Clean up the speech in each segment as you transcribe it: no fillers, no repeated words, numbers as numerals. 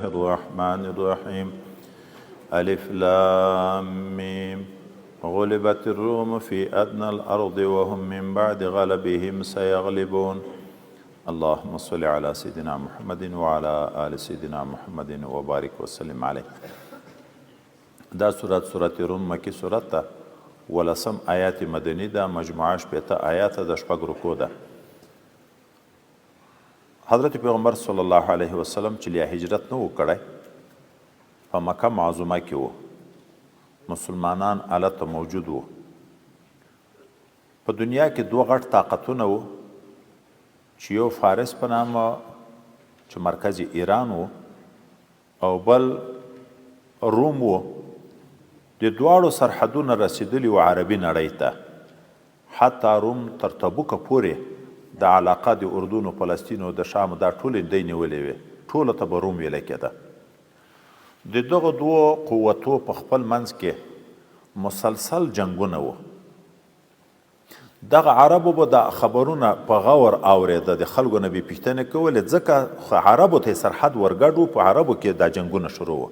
الرحمن الرحيم. ألف لام ميم. غلبت الروم في أدنى الأرض وهم من بعد غلبهم سيغلبون. اللهم صل على سيدنا محمد وعلى آل سيدنا محمد وبارك وسلم عليه. دا سورت سورت روم مکی سورت ده، ولسم آیات مدني ده، مجموعه 60 آیات ده، 6 رکوع ده. حضرت پیغمبر صلی الله علیه وسلم چې لا هجرت نه و کړی، په مکه معظمه کې و، مسلمانان هلته موجود وو. په دنیا کې دوه غټ طاقتونه وو، چې یو فارس په نامه چې مرکز ایران و، او بل روم و. د دواړو سرحدونه رسېدلي وو عربي نړۍ ته. حتی روم تر تبوکه پورې د علاقه د اردن و فلسطین او د شام دا ټولې دی نیولې وې، ټولو ته به روم ویلی کېده. د دغو دوو قوتو په خپل منځ کې مسلسل جنګونه وو. دغه عربو به دا خبرونه په غور اورېده، د خلکو نه به یې پوښتنې کولې، ځکه خو عربو ته یې سرحد ورګډ و، په عربو کې دا جنګونه شروع وو.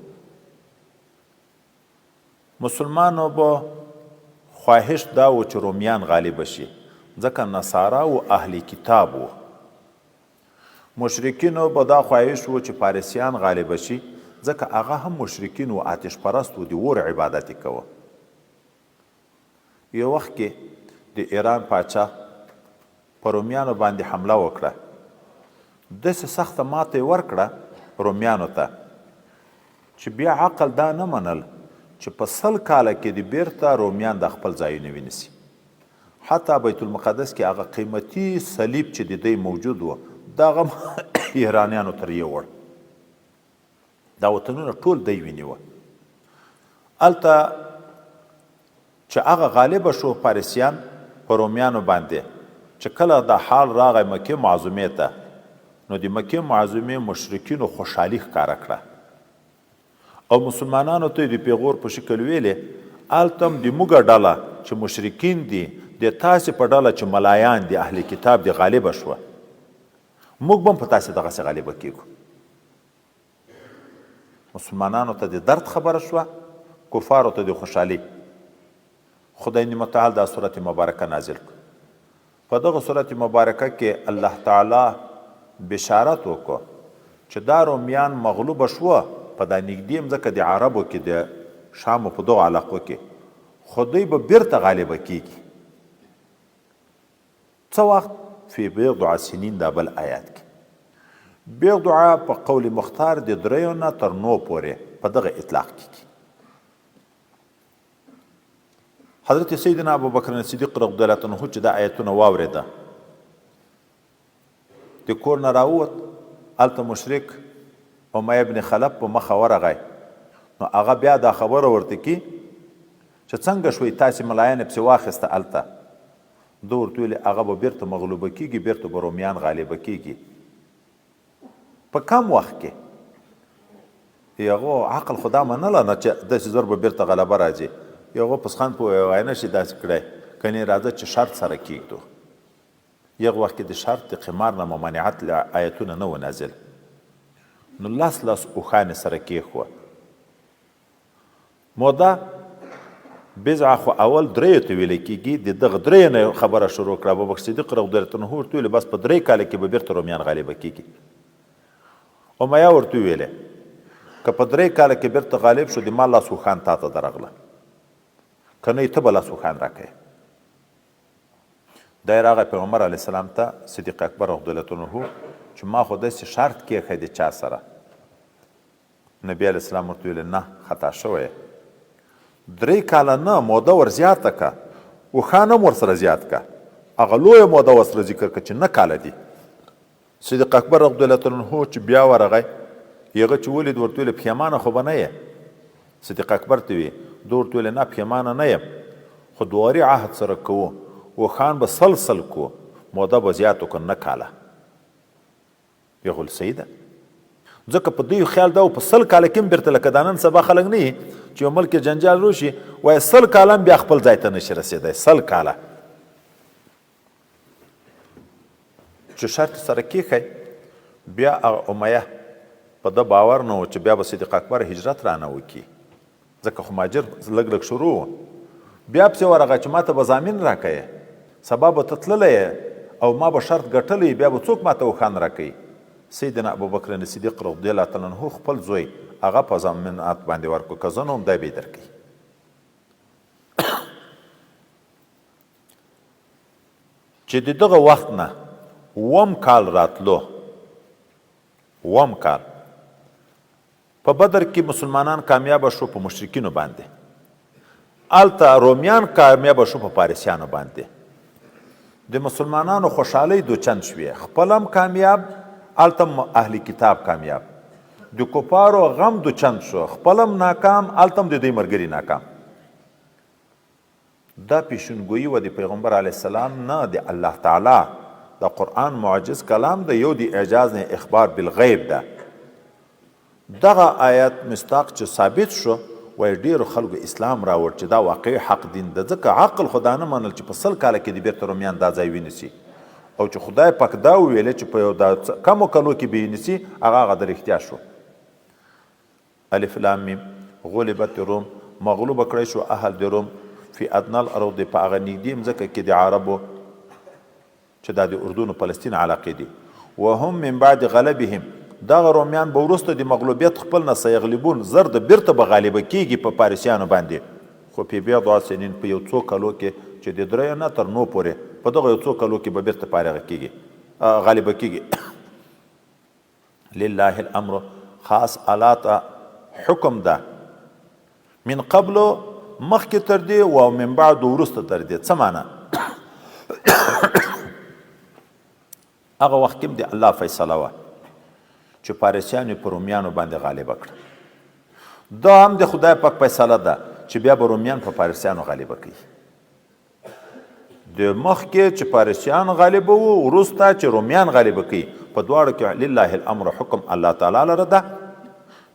مسلمانو به خواهش دا و چې رومیان غالب شي، ځکه نصارا و اهل کتاب وو. مشرکینو به دا خواهش و چې فارسیان غالب شي، ځکه هغه هم مشرکین و، آتش پرست و، د اور عبادت یې کوه. یو وخت کې د ایران پاچا په رومیانو باندې حمله وکړه، داسې سخته ماته یې ورکړه رومیانو ته چې بیا عقل دا نه منل چې په 100 کاله کې د بیرته رومیان د خپل ځایونه ونیسي. حتی بیت المقدس کې هغه قیمتي صلیب چې د دوی موجود و، دغه ایرانیانو تر یووړ. دا وطنونه ټول دی ونیوه. هلته چې هغه غالبه شو فارسیان په رومیانو باندې، چې کله دا حال راغی مکې معظمې ته، نو د مکې معظمې مشرکینو خوشحالي ښکاره کړه او مسلمانانو ته یې د پیغور په شکل ویلې، هلته هم د موږ ډله چې مشرکین دي، د تاسې په ډله چې ملایان دي، اهل کتاب دي، غالبه شوه، موږ به هم په تاسې دغسې غالبه کېږو. مسلمانانو ته د درد خبره شوه، کفارو ته د خوشحالي. خدای متعال دا سورت مبارکه نازل کړ. په دغه سورت مبارکه کې الله تعالی بشارت وکړ چې دا رومیان مغلوبه شوه په دا نږدې مځکه د عربو کې، د شامو په دغو علاقو کې، خو دوی به بیرته غالبه کیږي. څه وخت؟ فی بضع سنین، دا بل آیات کې. بضع په قول مختار د 3 نه تر 9 پورې په دغه اطلاق کیږي. حضرت سیدنا ابوبکر صدیق رضی الله عنه چې دا آیتونه واورېده، د کور نه راووت، هلته مشرک امیه بن خلف په مخه ورغی، نو هغه بیا دا خبره ورته کی چې څنګه شوئ تاسې ملایان یې پسې واخیسته هلته. ده ورته ویلې هغه به بیرته مغلوبه کیږي، بیرته به رومیان غالبه کیږي. په کم وخت کې هغه عقل خو دا منله نه چې داسې زر به بیرته غلبه راځي. هغه پسخان په وای نه شي داسې کړی، کنې راځه چې شرط سره کېږدو. یغه وخت کې د شرط د قمار نه ممانعت له آیتونه نه و نازل، نو لس لس اوښان یې سره کېښوه. موده بضعه خو اول دریو ته ویل کېږي، د دغه دریو نه خبره شروع کړه. ابوبکر صدیق رضی الله عنه ورته ویل بس په 3 کاله کې به بیرته رومیان غالبه کېږي. امیه ورته ویلې که په 3 کاله کې بیرته غالب شو، د ما لاس اوښان تا ته درغله، که نه یې ته به لاس اوښان راکوې. دی راغی پیغمبر علیه السلام ته، صدیق اکبر رضی الله عنه، چې ما خو داسې شرط کېښی د چا سره. نبی علیه السلام ورته ویل نه، خطا شوی، 3 کاله نه، موده ور زیاته که، اوښان هم ورسره زیات که، هغه لویه موده ورسره ذکر که چې 9 کاله دي. صدیق اکبر رضی الله عنه چې بیا ورغی، هغه چې ولید ورته ویل پښیمانه خو به نه یې؟ صدیق اکبر ته وی، ده ورته ویل نه پښیمانه نه یم، خو دواري عهد سره کوو، اوښان به سل سل کوو، موده به زیاتو که 9 کاله. یغول صحیح ده، ځکه په دوی خیال دا و په 100 کاله کې هم بیرته لکه دا نن سبا خلک نه یي چې یو ملک کې جنجال راشي، وایي 100 کاله هم بیا خپل ځای ته نشي رسېدی. 100 کاله چې شرط سره کېښی، بیا هغه امیه په ده باور نه و چې بیا به صدیق اکبر هجرت رانه وکړي، ځکه خو مهاجر لږ لږ شروع و. بیا پسې ورغی چې ماته به ضامن راکوې، سبا به ته تللی یې او ما به شرط ګټلی، بیا به څوک ماته اوښان راکوي؟ سیدنا ابوبکر صدیق رضی الله تعالی عنه خپل زوی هغه په ضامنات باندې ورکړو، که زه نه وم دی به یې درکوي. چې د دغه وخت نه اووم کال راتلو، اووم کال په بدر کې مسلمانان کامیاب شو په مشرکینو باندې، هلته رومیان کامیاب شو په پارسیانو باندې. د مسلمانانو خوشحالۍ دوچند شوې، خپل هم کامیاب، هلته هم اهل کتاب کامیاب. د کفارو غم دوچند شو، خپل هم ناکام، هلته هم د دوی ملګري ناکام. دا پیشنګویي وه د پیغمبر علیه السلام نه د الله تعالی. دا قرآن معجز کلام ده، یو د اعجاز نه اخبار بالغیب ده. دغه آیت مصداق چې ثابت شو، وایي ډېرو خلکو اسلام راوړ چې دا واقعي حق دین ده، ځکه عقل خو دا نه منل چې په 100 کاله کې دې بېرته رومیان دا ځای ونیسي، او چې خدای پاک دا وویل چې په یو دا کمو کلو کې به یې نیسي، هغه هغه د رښتیا شو. الف لام میم غلبت الروم مغلوب کړی شو اهل د روم فی ادنی الارض په هغه نږدې مځکه کې د عربو چې دا د اردن او فلسطین علاقې دي. وهم من بعد غلبهم دغه رومیان به وروسته د مغلوبیت خپل نه سیغلبون زر د بیرته به غالبه کیږي په پارسیانو باندې، خو فی بضع سنین په یو څو کلو کې چې د دریو نه تر نو پورې په دغه یو څو کلو کې به بیرته فارغه کیږي غالبه کیږي. لله الامر خاص الله ته حکم ده، من قبل مخکې تر دې او من بعد وروسته تر دې. څه معنی؟ هغه وخت کې د الله فیصله وه چې پارسیان یې په رومیانو باندې غالبه کړه. دا هم د خدای پاک فیصله ده چې بیا به رومیان په پارسیانو غالبه کوي. د مخکې چې پارسیان غالب وو، وروسته چې رومیان غالب کوي، په دواړو کې لله الامر حکم الله تعالی لره ده.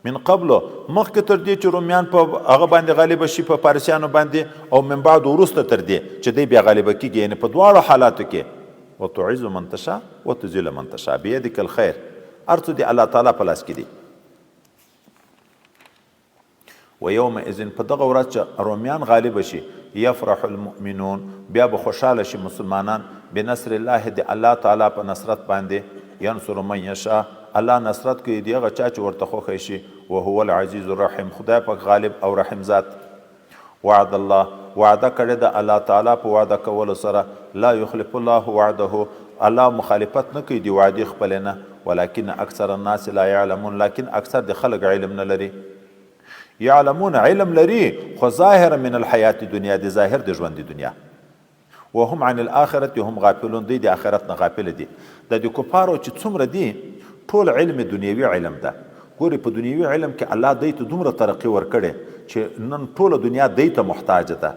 من قبل مخکې تر دې چې رومیان په هغه باندې غالب شي، په پارسیانو باندې، او من بعد وروسته تر دې چې دی بیا غالب کیږي، یعنی په دواړو حالاتو کې وتعز من تشاء وتذل من تشاء بيدک الخير، هر څه د الله تعالی په لاس کې دي. ویومئذ په دغه ورځ چې رومیان غالب شي، یفرح المؤمنون بیا به خوشحاله شي مسلمانان، بنصر الله د الله تعالی په نصرت باندې، ینصر من یشاء الله نصرت کوي د هغه چا چې ورته خوښی شي، وهو العزیز الرحیم خدای پاک غالب او رحیم ذات. وعد الله وعده کړې ده الله تعالی په وعده کولو سره، لا یخلف الله وعده الله مخالفت نه کوي د وعدې خپلې نه، ولکن اکثر الناس لا یعلمون لکن اکثر د خلک علم نه لري. یعلمون علم لري خو ظاهر من الحیات دنیا د ظاهر د ژوند د دنیا، وهم عن الاخرة هم غافلون دوی د آخرت نه غافل دي. دا د کفارو چې څومره دي ټول علم دنیوي علم ده. ګوري په دنیوي علم کې الله دوی ته دومره ترقي ورکړې چې نن ټوله دنیا دوی ته محتاج ده.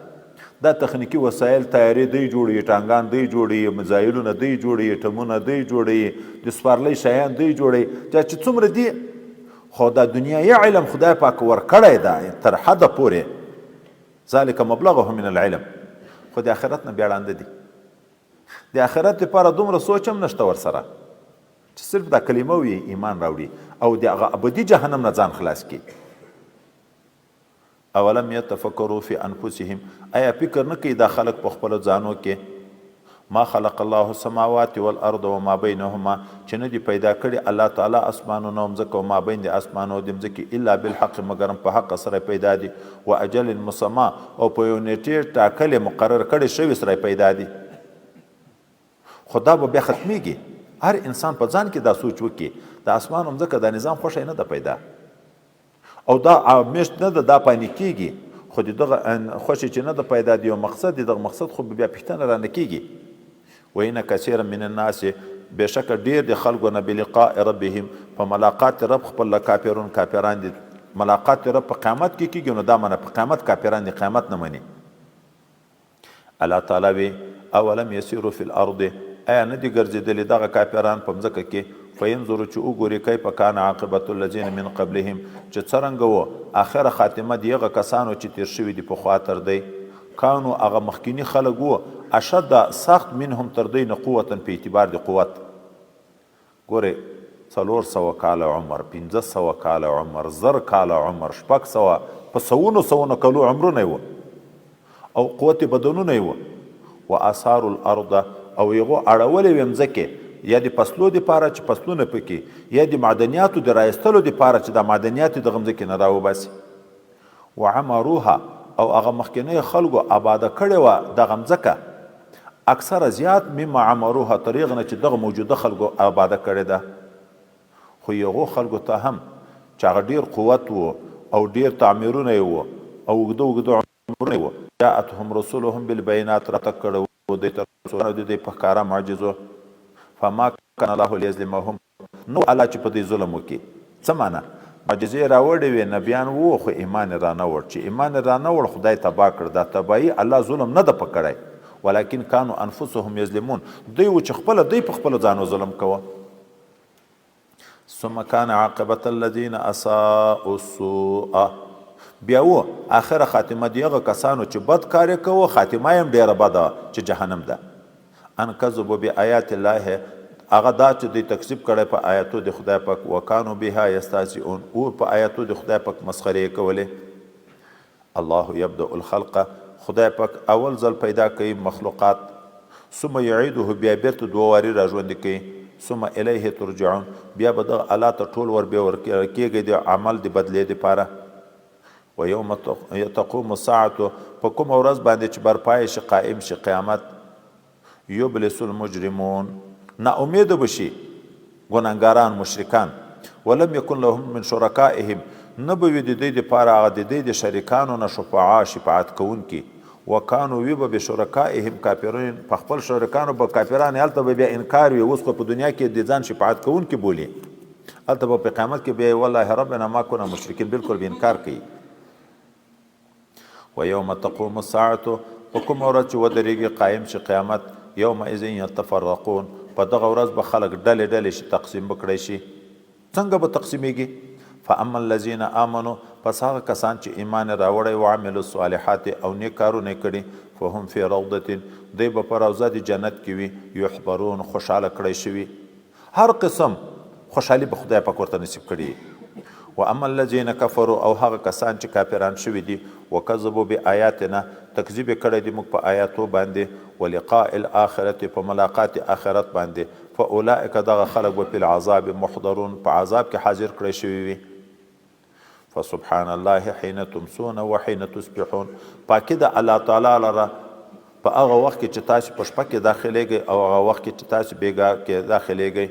دا تخنیکي وسایل طیارې دوی جوړوي، ټانګان دوی جوړوي، میزایلونه دوی جوړوي، ټمونه دوی جوړوي، د سپارلۍ شیان دوی جوړوي، دا چې څومره دي خو دا دنیایي علم خدای پاک ورکړی ده تر حده پورې، ذلک مبلغه من العلم، خو د آخرت نه بیا ړانده دي. د آخرت لپاره دومره سوچ هم نشته ورسره چې صرف دا کلمه وي ایمان راوړي او د هغه ابدي جهنم نه ځان خلاص کړي. اولم یتفکروا فی انفسهم ایا فکر نه کوي دا خلک په خپلو ځانو کې، ما خلق الله السماوات والارض وما بینهما چې نه دي پیدا کړي الله تعالی اسمانونه او مځکه او ما بین د اسمانو او د مځکې الا بالحق مګرم په حق سره پیدا دي، و اجل مسما او په یو نیټې ټاکلې مقرر کړې شوې سره پیدا دي. خو دا به بیا ختمیږي. هر انسان په ځان کې دا سوچ وکړي د اسمان او مځکه دا نظام خوښه نه ده پیدا او دا میشت نه ده، دا پانی کیږي، خو د دغه خوښې چې نه ده پیدا د یو مقصد دی، دغه مقصد خو به بیا پوښتنه رانه کیږي. وان کثیرا من الناس بېشکه ډېر د خلکو نه بلقاء ربهم په ملاقات رب خپل لکافرون کافران دي. ملاقات رب په قیامت کې کیږي، نو دا معنی په قیامت کافران دي، قیامت نه مني. الله تعالی وی اولم یسیرو فی الارض ایا نه دي ګرځېدلي دغه کافران په مځکه کې، فینظرو چې وګوري کیف کان عاقبت الذین من قبلهم چې څرنګه وو اخره خاتمه د هغه کسانو چې تېر شوي دي پخوا تر دی، کانو هغه مخکیني خلک وو اشد سخت منهم تر دوی نه قوتا په اعتبار د قوت. ګورئ 400 کاله عمر، 500 کاله عمر، 1000 کاله عمر، 600، په سوونو سوونو کلو عمرونه یې وو او قوت بدنونه یې وو. و آثار الارض، او هغو اړولې وې مځکې، یا د فصلو دپاره چې فصلونه پکې، یا د معدنیاتو د راایستلو دپاره چې دا معدنیات یې دغه مځکې نه راوباسي. وعمروها، او هغه مخکنیو خلکو آباده کړې وه دغه مځکه، اکثره زیات مما عمروها، تر هغه نه چې دغه موجوده خلکو آباده کړې ده. خو هغو خلکو ته هم چې هغه ډېر قوت وو او ډېر تعمیرونه یې وو او اوږده اوږده عمرونه یې وو، جاءتهم رسلهم بالبینات، راتګ کړی وو دوی ته رسولانو د دوی په ښکاره معجزو، فما کان الله لیظلمهم، نه وو الله چې په دوی ظلم وکړي. څه معنی؟ معجزې یې راوړې وې، نبیان وو، خو ایمان یې رانه وړ. چې ایمان یې رانه وړ، خدای تباه کړ. دا تباهي الله ظلم نه ده په کړی، ولکن کانو انفسهم یظلمون، دوی وو چې خپله دوی په خپلو ځانو ظلم کوه. ثم کان عاقبت الذین اساءوا السوء، بیا وو اخره خاتمه دی هغه کسانو چې بد کار یې کوه، خاتمه یې هم ډېره بده وه چې جهنم ده. ان کذبوا بآیات الله، هغه دا چې دوی تکذیب کړی په آیاتو د خدای پاک، وکانو بها یستهزئون، او په آیاتو د خدای پاک مسخرې یې کولې. الله یبدأ الخلق، خدای پاک اول ځل پیدا کوي مخلوقات، ثم یعیده، بیا بیرته دوه واري راژوندي کوي، ثم الیه ترجعون، بیا به دغه الله ته ټول ور بیا ورکیږئ د عمل د بدلې دپاره. ویوم تقوم الساعة، په کومه ورځ باندې چې برپا شي قائم شي قیامت، یبلس المجرمون، نا امیده به شي ګناهګاران مشرکان، ولم یکن لهم من شرکائهم، نه به وي د دوی دپاره هغه د دوی د شریکانو نه شفعا شفاعت کوونکي، وکانو وي به بشرکائهم کافرین، په خپل شریکانو به کافران، هلته به بیا انکار وي. اوس خو په دنیا کې د ځان شفاعت کوونکي بولي، هلته به په قیامت کې بیا والله ربنا ما کنا مشرکین بالکل به انکار کوي. ویوم تقوم الساعة، په کومه ورځ چې ودرېږي قایم شي قیامت، یومئذ یتفرقون، په دغه ورځ به خلک ډلې ډلې شي، تقسیم به کړی شي. څنګه به تقسیمیږي؟ فاما الذین آمنو، پس هغه کسان چې ایمان یې راوړی، وعملوا الصالحات، او نیک کارونه یې کړي، فهم فی روضة، دوی به په روضه د جنت کې وي، یحبرون، خوشحاله کړی شوي، هر قسم خوشحالي به خدای پاک ورته نصیب کړي. و اما الذین کفروا، او هغه کسان چې کافران شوي دي، وکذبوا بآیاتنا، تکذیب یې کړی دی موږ په آیاتو باندې، ولقاء الاخرة، په ملاقات آخرت باندې، فاولئک، دغه خلک به فی العذاب محضرون، په عذاب کې حاضر کړی شوي وي. فسبحان الله حين تمسون وحين تصبحون، پاکي ده الله تعالی لره په هغه وخت کې چې تاسو په شپه کې داخليږئ او هغه وخت کې چې تاسو بیګا کې داخليږئ.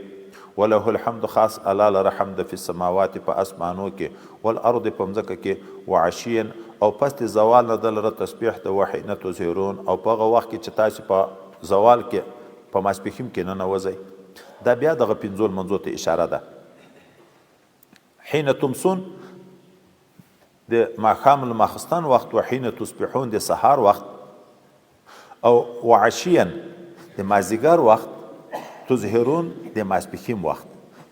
وله الحمد، خاص الله لره حمد، فی السماوات، په اسمانو کې، والارض، په مځکه کې، وعشیا، او پس د زوال نه ده لره تسبیح ده، وحین تظهرون، او په هغه وخت کې چې تاسو په زوال کې په ماسپښین کې ننوځئ. دا بیا دغه پنځو لمونځو ته اشاره ده. حين تمسون د ماښام لماخستن وخت، وحين تصبحون د سهار وخت، او وعشیا د مازیګر وخت، تظهرون د ماسپښین وخت.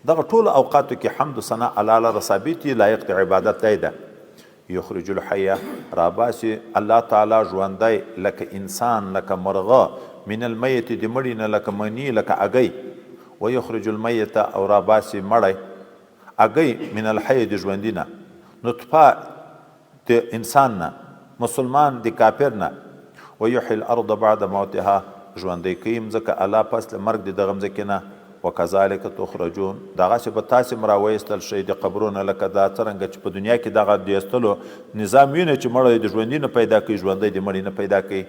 دغه ټول اوقاتو کې حمد و ثنا الله لره ثابت دي، لایق د عبادت دی ده. یخرج الحی، راباسي الله تعالی ژوندی لکه انسان لکه مرغه، من المیت، د مړي نه لکه مني لکه اګۍ، ویخرج المیت، او راباسي مړی اګۍ، من الحی، د ژوندي نه، نطفه د انسان نه، مسلمان د کافر نه، ویحیی الارض بعد موتها، ژوندی کوي مځکه الله پس له مرګ د دغه مځکې نه، وکذلک تخرجون، دغسې به تاسې هم راوایستل شئ د قبرونو، لکه دا څرنګه چې په دنیا کې دغه د ایستلو نظام وینئ چې مړی د ژوندي نه پیدا کوي، ژوندی د مړي نه پیدا کوي.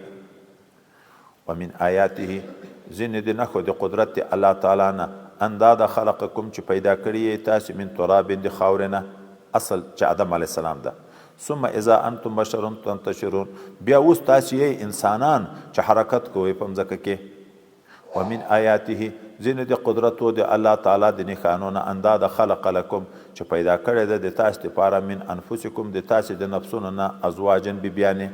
ومن آیاته، ځینې د نښو د قدرت د الله تعالی نه، ان دا ده خلقکم، چې پیدا کړي یئ تاسې، من تراب، د خاورې نه، اصل چې آدم علیه السلام ده، ثم اذا انتم بشر تنتشرون، بیا اوس تاسې یئ انسانان چې حرکت کوئ په مځکه کې. ومن آیاته، ځینې د قدرتو د الله تعالی د نښانو نه، ان دا ده خلق لکم، چې پیدا کړې ده د تاسې دپاره، من انفسکم، د تاسې د نفسونو نه، ازواجا، بیبیانې.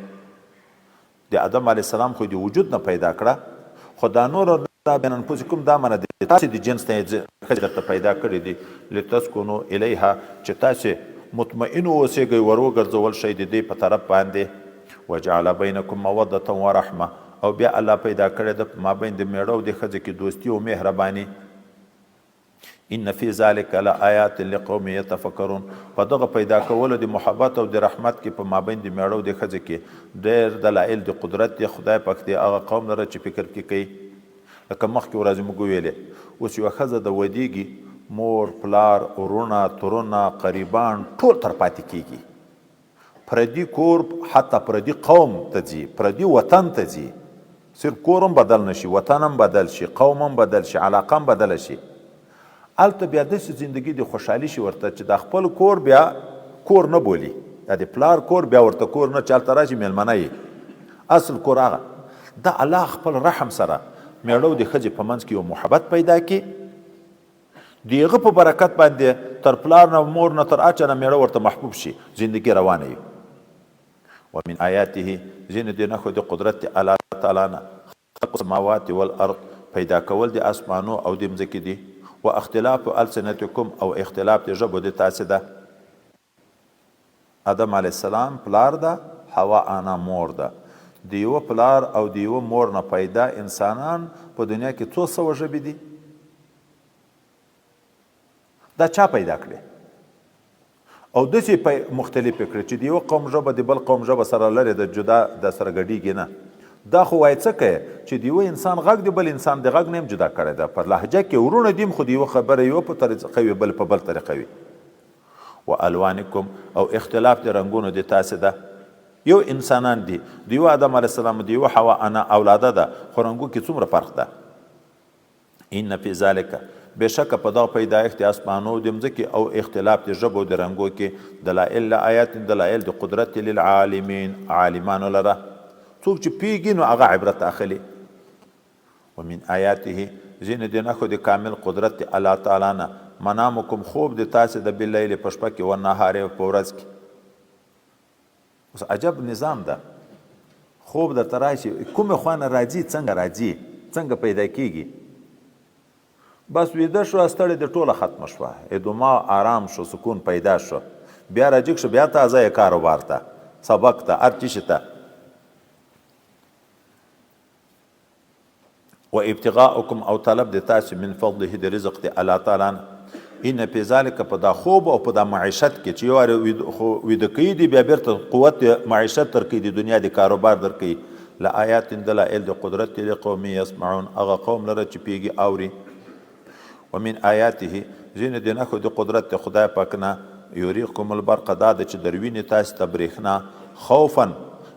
د آدم علیه السلام خو د وجود نه پیدا کړه، خو دا نور دا بین انفسکم دا منه د تاسې د جنس نه یې ښځې درته پیدا کړې دي، لتسکنو الیها، چې تاسې مطمئن اوسېږئ، ور وګرځول شئ د دې په طرف باندې. وجعل بینکم موده ورحمه، او بیا الله پیدا کړې ده په مابین د مېړه او د ښځې کې دوستي او مهرباني. ان فی ذلک لآیات لقوم یتفکرون، په دغه پیدا کولو د محبت او د رحمت کې په مابین د میړه او د ښځې کې ډیر دلایل د قدرت د خدای پاک دی هغه قوم لره چې فکر پکې کوي. لکه مخکې ورځې موږ وویلې، اوس یوه ښځه د ودیږي، مور، پلار، وروڼه، ترونه، قریبان ټول تر پاتې کیږي. پردي کور حتی پردي قوم ته ځي، پردي وطن ته ځي، صرف کور هم بدل نه شي، وطن هم بدل شي، قوم هم بدل شي، علاقه هم بدله شي. هلته بیا داسې زندګي د خوشحالي شي ورته چې دا خپل کور بیا کور نه بولي، دا د پلار کور بیا ورته کور نه، چې هلته راشي میلمنه یې، اصل کور هغه دا الله خپل رحم سره میړه او د ښځې په منځ کې یو محبت پیدا کړي، د هغه په برکت باندې تر پلار نه مور نه تر اچا نه میړه ورته محبوب شي، زندګي روانه وي. ومن آیاته، ځینې د نښو د قدرت د الله تعالی نه، خلق السماوات والارض، پیدا کول د اسمانو او د مځکې دي، واختلاف السنتکم، او اختلاف د ژبو د تاسې ده. آدم علیه السلام پلار ده، حوا انا مور ده. د یوه پلار او د یوه مور نه پیدا انسانان په دنیا کې څو سوه ژبې دي؟ دا چا پیدا کړې؟ او داسې مختلفې کړې چې د یوه قوم ژبه د بل قوم ژبه سره لرې ده، جدا ده، سره ګډېږي نه. دا خو وایې څه کوې چې د یوه انسان غږ د بل انسان د غږ نه هم جدا کړی ده. په لهجه کې وروڼه دي هم، خو د یوه خبره یوه په طریقه وي، بل په بل طریقه وي. و الوانکم، او اختلاف د رنګونو د تاسې ده. یو انسانان دي، د یوه آدم علیه السلام د یوه حوا انا اولاده ده، خو رنګو کې څومره فرق ده. ان فی ذلک، بېشکه په دغه پیدایښت د اسمانو او د مځکې او اختلاف د ژبو د رنګو کې دلائل لآیات، دلائل د قدرت للعالمین، عالمانو لره، څوک چې پوهېږي نو هغه عبرت اخلي. ومن آیاته، ځینې د نښو د کامل قدرت د الله تعالی نه، منامکم، خوب د تاسې د باللیل په شپه کې، والنهار په ورځ کې. اوس عجب نظام ده، خوب درته راشي کومې خوا نه راځي، څنګه راځي، څنګه پیدا کیږي. بس ویده شو، ستړې د ټوله ختمه شوه، ادما آرام شو، سکون پیدا شو، بیا راجګ شو، بیا تازه یې کاروبار ته، سبق ته، هر چیشي ته. و ابتغاءکم، او طلب د تاسو، من فضله، د رزق د الله تعالی نه. ان فی ذلک، په دا خوب او په دا معیشت کې چې یو وار ویده کوي دی، بیا بیرته قوت معیشت درکوي، د دنیا د کاروبار درکوي، لآیات، دلائل د قدرت دی، لقوم یسمعون، هغه قوم لره چې پیږي اوري. ومن آیاته، ځینې د نښو د قدرت د خدای پاک نه، یریکم البرق، دا ده چې دروینې تاسې ته برېښنا، خوفا،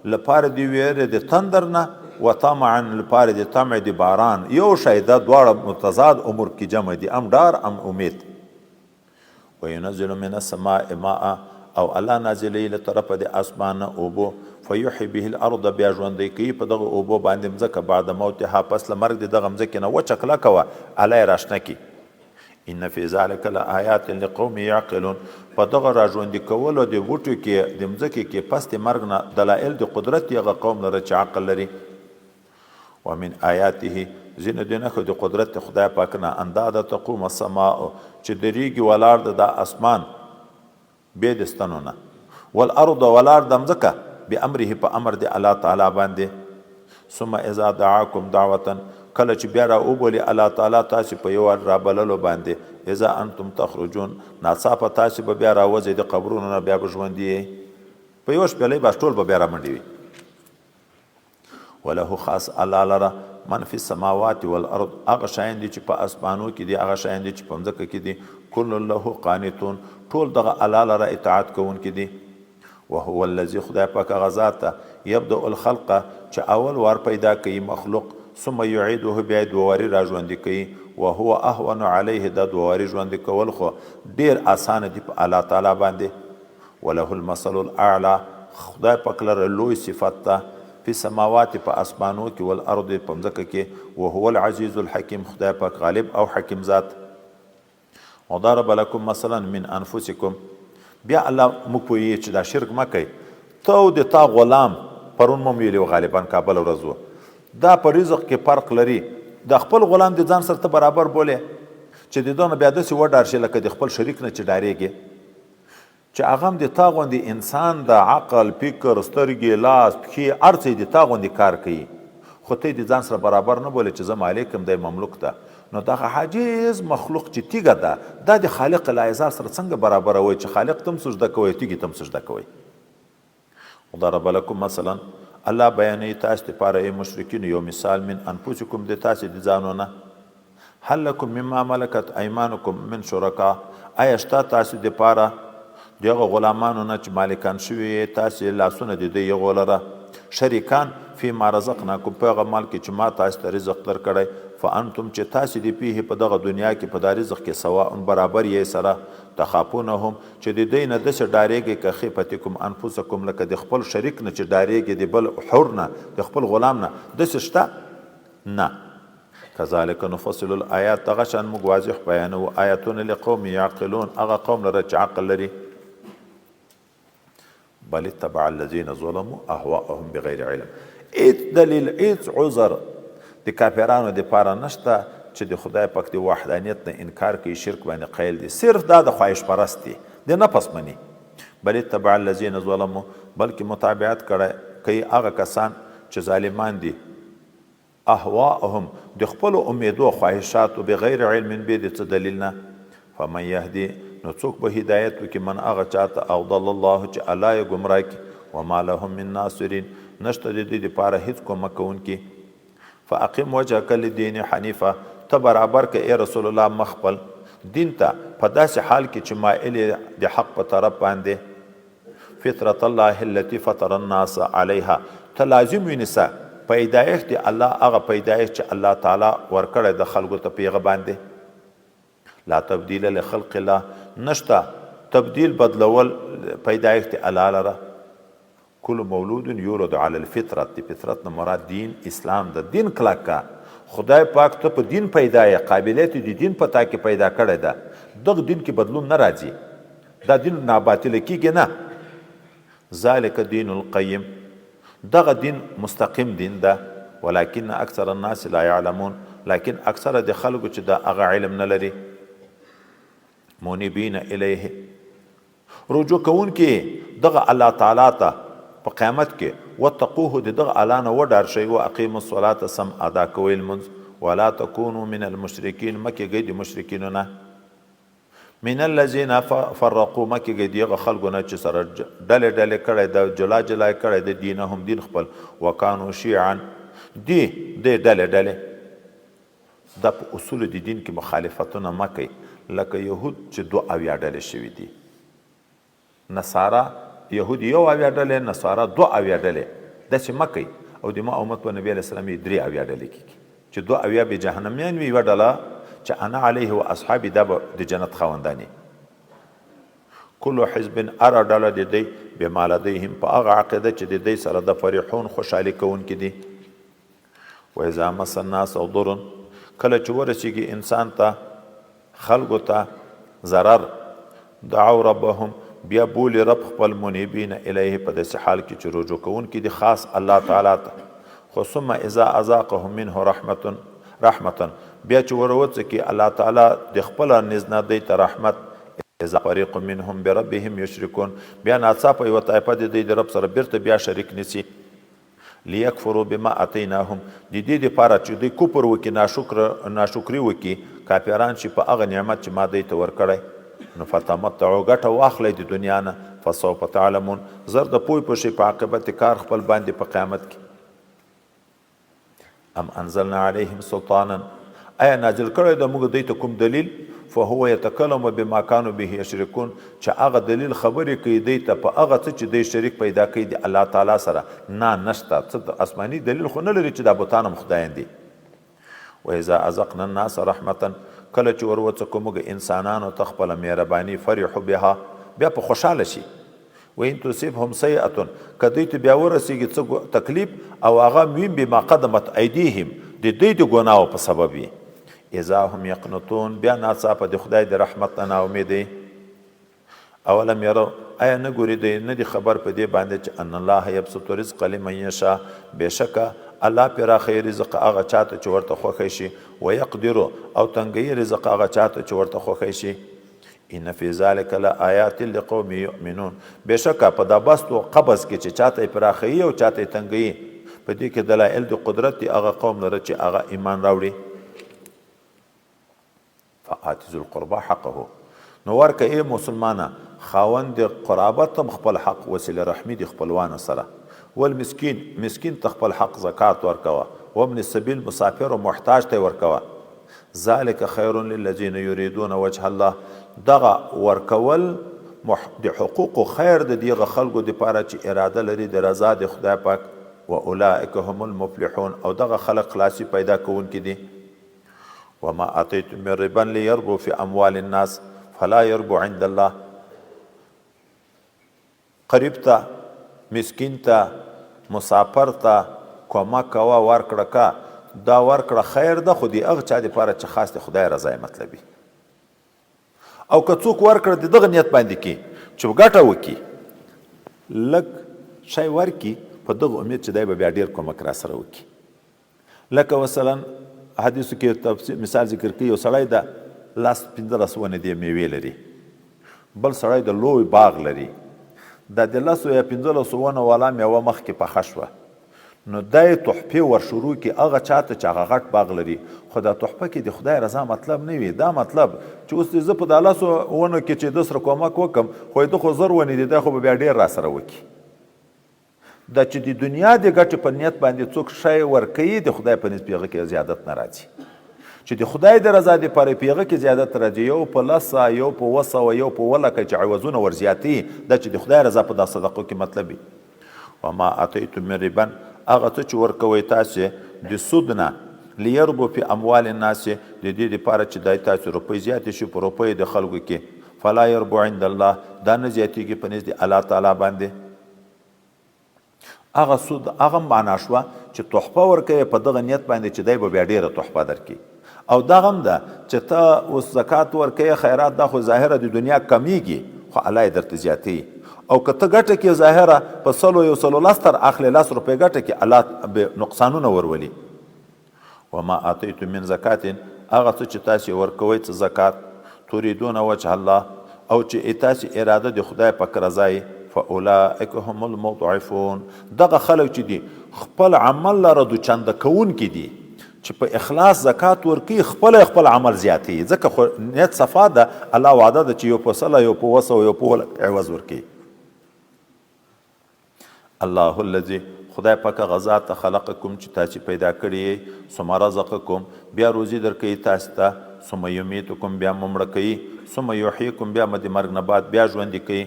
لپاره د ویرې د تندر نه، وطمعا، لپاره د طمع د باران. یو شی ده، دواړه متضاد امور کې جمع دي، ام ډار ام امید. وینزل من السماء ماء، او الله نازلوي له طرفه د اسمان نه اوبو، فیحیی به الارض، بیا ژوندی کوي په دغه اوبو باندې مځکه، بعد موتها، پس له مرګ د دغه مځکې نه، وچه کلکه وه الله یې راشنه کړي. ان فی ذلک لآیات لقوم یعقلون، په دغه راژوندي کولو د بوټو کې د مځکې کې پس د مرګ نه دلایل د قدرت دي هغه قوم لره چې عقل لري. ومن آیاته، ځینې د نښو د قدرت د خدای پاک نه، ان دا ده تقوم السماء، چې درېږي ولاړ ده دا اسمان بې د ستنو نه، والارض، ولاړ ده مځکه، بامره، په امر د الله تعالی باندې. ثم اذا دعاکم دعوة، کله چې بیا را وبولي الله تعالی تاسې په یو وار رابللو باندې، اذا انتم تخرجون، ناڅاپه تاسې به بیا راوځئ د قبرونو نه، بیا به ژوندي یئ. په یوه شپېلۍ بس ټول به بیا رامنډې وي. وله، خاص الله لره، من فی السماوات والارض، هغه شیان دي چې په اسمانو کې دي، هغه شیان دي چې په مځکه کې دي، کل له قانتون، ټول دغه الله لره اطاعت کوونکي دي. وهو الذي، خدای پاک هغه ذات ده، یبدأ الخلق، چې اول وار پیدا کوي مخلوق، ثم یعیده، بیا یې دوه واري راژوندي کوي، وهو اهون علیه، دا دوه واري ژوندي کول خو ډېر اسانه دي په الله تعالی باندې. وله المثل الاعلی، خدای پاک لره لوی صفت ده، فی السماوات، په اسمانو کې، والارض، په مځکه کې، وهو العزیز الحکیم، خدای پاک غالب او حکیم ذات. وضرب لکم مثلا من انفسکم، بیا الله موږ پوهیږي چې دا شرک مه کوئ، ته او د تا غلام، پرون مو هم ویلي وو غالبا کابل ورځ وو، دا په رزق کې فرق لري، د خپل غلام د ځان سره ته برابر بولې چې د ده نه بیا داسې وډار شې لکه د خپل شریک نه چې ډارېږې، چې هغه هم د تا غوندې انسان ده، عقل، فکر، سترګې، لاس، پښې، هر څه یې د تا غوندې کار کوي، خو ته یې د ځان سره برابر نه بولې چې زه مالک یم، دی مملوک ده. نو دغه عاجز مخلوق چې تیږه ده، دا د خالق لایزال سره څنګه برابروئ چې خالق ته هم سجده کوئ او تیږې ته هم سجده کوئ؟ ضرب لکم مثلا، الله بیانوي تاسو دپاره ای مشرکینو یو مثال، من انفسکم، د تاسو د ځانو نه، هل لکم مما ملکت ایمانکم من شرکا، آیا شته تاسو دپاره د هغه غلامانو نه چې مالکان شوي یې تاسو لاسونه د دوی هغو لره، شریکان فی ما رزقناکم، په هغه مال کې چې ما تاسو ته رزق درکړی، فانتم، چې تاسو دې فیه، په دغه دنیا کې په دا رزق کې، سواء، برابر یې سره، تخافونهم، چې د دوی نه داسې ډارېږئ، کخیفتکم انفسکم، لکه د خپل شریک نه چې ډارېږئ، د بل حر نه، د خپل غلام نه، داسې شته؟ نه. کذالک نفصل الآیات، دغه شان موږ واضح بیانوو آیتونه، لقوم یعقلون، هغه قوم لره چې عقل لري. بل اتبع الذین ظلموا اهواءهم بغیر علم، هیڅ دلیل، هیڅ عذر د کافرانو د پاره نشته چې د خدای پاک د وحدانیت نه انکار کوي، شرک باندې قایل دي، صرف دا د خواهش پرست دي، د نفس مني. بل اتبع الذین ظلموا، بلکې متابعت کړی کوي هغه کسان چې ظالمان دي، اهواءهم، د خپلو امیدو او خواهشاتو، بغیر علم، بې د څه دلیل نه. فمن یهدی، نو څوک به هدایت وکړي، من، هغه چاته، اضل الله، چې الله یې ګمراه کړي؟ وما لهم من ناصرین، نشته د دوی دپاره هیڅ کومک کوونکي. فاقم وجهک للدین حنیفا، ته برابر که ای رسول الله مخ خپل دین ته په داسې حال کې چې مائل یې د حق په طرف باندې، فطرت الله التي فطر الناس علیها، ته لازم ونیسه پیدایښت د الله، هغه پیدایښت چې الله تعالی ورکړی د خلکو ته په هغه باندې. لا تبدیل لخلق الله، نشته تبدیل، بدلول پیدایښت الله لره. کل مولود یولد علی الفطرت، د فطرت نه مراد دین اسلام ده. دین کلک کا، خدای پاک ته په دین پیدا یې، قابلیت د دین په تا کې پیدا کړی ده، دغه دین کې بدلون نه راځي، دا دین ناباطل کیږي نه. ذالک دین القیم، دغه دین مستقیم دین ده، ولکن اکثر الناس لا يعلمون، لکن اکثره د خلکو چې دا هغه علم نه لري. منیبین الیه، رجوع کوونکي دغه الله تعالی ته په قیامت کې، واتقوه، د دغه الله نه وډار شئ، واقیموا الصلاة، سم ادا کوئ لمونځ، ولا تکونو من المشرکین، مه کېږئ د مشرکینو نه. من الذین فرقو، مه کېږئ د هغه خلکو نه چې سره ډلې ډلې کړی ده، جلا جلا یې کړی ده دینهم، دین خپل، وکانو شیعا، دي دی ډلې ډلې. دا په اصول د دین کې مخالفتونه مه کوئ، لکه یهود چې 72 ډلې شوي دي، نصارا، یهود 71 ډلې، نصارا 72 ډلې، داسې مه کوئ. او د ما امت په نبی علیه السلام یې 73 ډلې کېږي، چې 72 به جهنمیان وي، یوه ډله چې انا علیه و اصحابي، دا به د جنت خاوندان وي. کل حزب، هره ډله د دوی، بما لدیهم، په هغه عقیده چې د دوی سره د، فرحون، خوشحالي کوونکي دي. واذا مس الناس ضر، کله چې ورسیږي انسان ته، خلکو ته ضرر، دعو ربهم، بیا بولی رب خپل، منیبین الیه، په داسې حال کې چې رجوع کوونکي دي خاص الله تعالی ته. خو ثم اذا اذاقهم منه رحمة، رحمتا، بیا چې وروڅکي الله تعالی د خپل نزد نه دوی ته رحمت، اذا فريق منهم بربهم یشرکون، بیا ناڅاپه یوه طایفه د دوی د رب سره بیرته بیا شریک نیسي. لیکفروا بما اتیناهم، د دې دپاره چې دوی کفر وکړي، ناشکر ناشکري وکړي، کافران شي په هغه نعمت چې ما دوی ته ورکړی. نو فتمتعو، ګټه واخلئ د دنیا نه، فسوف تعلمون، زر د پوه په شئ په عاقبت کار خپل باندې په قیامت کې. ام انزلنا علیهم سلطانا، آیا نازل کړی د موږ دوی ته کوم دلیل، فهو یتکلم بما کانوا به یشرکون، چې هغه دلیل خبرې کوي دوی ته په هغه څه چې دوی شریک پیدا کوي د الله تعالی سره؟ نه، نشته، څه آسماني دلیل خو نه لري چې دا بتان هم خدایان دي. واذا اذقنا الناس رحمتا، کله چې وروڅکو موږ انسانانو ته خپله مهرباني، فرحو بها، بیا په خوشحاله شي. وان تصبهم سیئه، که دوی ته بیا ورسیږي څه تکلیف، او هغه ویم بما قدمت ایدیهم، د دوی د ګناو په سبب وي، اذا هم یقنطون، بیا ناڅاپه د خدای د رحمت نه ناامیدي. اولم یرو، آیا نه ګوري دوی، نه دي خبر په دې باندې چې ان الله یبسط رزق لمن یشاء، بېشکه الله پراخوي رزق هغه چاته چې ورته خوښی شي، ویقدر، او تنګوي رزق هغه چاته چې ورته خوښی شي. ان فی ذلک لآیات لقوم یؤمنون، بېشکه په دا بسط او قبض کې چې چاته یې پراخوي او چاته یې تنګوي، په دې کې دلایل د قدرت دي هغه قوم لره چې هغه ایمان راوړي. فآت ذو القربى حقه، نو ورکه ای مسلمانه خاوند د قرابت هم خپل حق، وصله رحمي د خپلوانو سره، والمسکین مسکین ته خپل حق زکات ورکوه، وابن السبیل مسافر او محتاج ته ورکوه. ذلک خیر للذین یریدون وجه الله، دغه ورکول د حقوقو خیر د دیغه خلکو دپاره چې اراده لري د رضا د خدای پاک، و اولئک هم المفلحون، او دغه خلک خلاصي پیدا کوونکي دي. وما اتیتم من ربا لیربو فی اموال الناس فلا یربو عند الله. قریب ته، مسکین ته، مسافر ته کومک کوه، ورکړه کا، دا ورکړه خیر ده، خو د هغه چا دپاره چې خاص د خدای رضا یې مطلب وي. او که څوک ورکړه د دغه نیت باندې کی چې ګټه وکړي، لږ شی ورکړي په دغه امید چې دی به بیا ډېر کومک را سره وکړي. لکه مثلا حدیثو کې تفسیر مثال ذکر کوي، یو سړی د لاس 15 ونې دی میوې لري، بل سړی د لوی باغ لري، دا د 10 یا 15 ونو والا میوه مخکې پخه شوه، نو دی تحفې ور شروع کړي هغه چاته چې هغه غټ باغ لري. خو دا تحفه کې د خدای رضا مطلب نه وي، دا مطلب چې اوس زه په دا 10 ونو کې چې ده سره کومک وکم، خو ده خو 1000 ونې دي، دی خو به بیا ډېر را سره وکړي. دا چې د دنیا د ګټې په نیت باندې څوک شی ورکوي، د خدای په نزد په هغه کې زیادت نه راځي. چې د خدای د رضا دپاره په هغه کې زیادت راځي، یو په 10، یو په 700، یو په 7 لکه چې عوضونه ورزیاتوي، دا چې د خدای رضا په دا صدقو کې مطلب وي. وما اتیتم من ربا، هغه څه چې ورکوئ تاسې د سود نه، لیربو فی اموال الناس، د دې دپاره چې دای تاسې روپۍ زیاتې شي په روپیو د خلکو کې، فلا یربو عند الله، دا نه زیاتېږي په نزد الله تعالی باندې. هغه سود هغه معنا شوه چې تحفه ورکوې په دغه نیت باندې چې دی به بیا ډېره تحفه درکړي، او دغه هم ده چې ته اوس زکات ورکوې خیرات، دا خو ظاهره د دنیا کمیږي، خو الله یې درته زیاتوي. او که ته ګټه کې ظاهره په 100 110 تر اخلې، 10 روپۍ ګټه کې الله به نقصانونه ورولي. وما آتیتم من زکات، هغه څه چې تاسې ورکوئ څه زکات، تریدون وجه الله، او چې تاسې اراده د خدای پاک رضا یې، فاولئک هم المضعفون، دغه خلک چې دي خپل عمل لره دوچنده کوونکي دي، چې په اخلاص زکات ورکوي، خپله خپل عمل زیاتوي، ځکه خو نیت صفا ده، الله وعده ده چې یو په 100، یو په 700، یو په عوض ورکوي. الله الذي، خدای پاک هغه ذات ته، خلقکم چې تاسې پیدا کړي یئ، ثم رزقکم بیا روزي درکوي تاسې ته، ثم یمیتکم بیا مو مړه کوي، ثم یحییکم بیا مو د مرګ نه بعد بیا ژوندي کوي.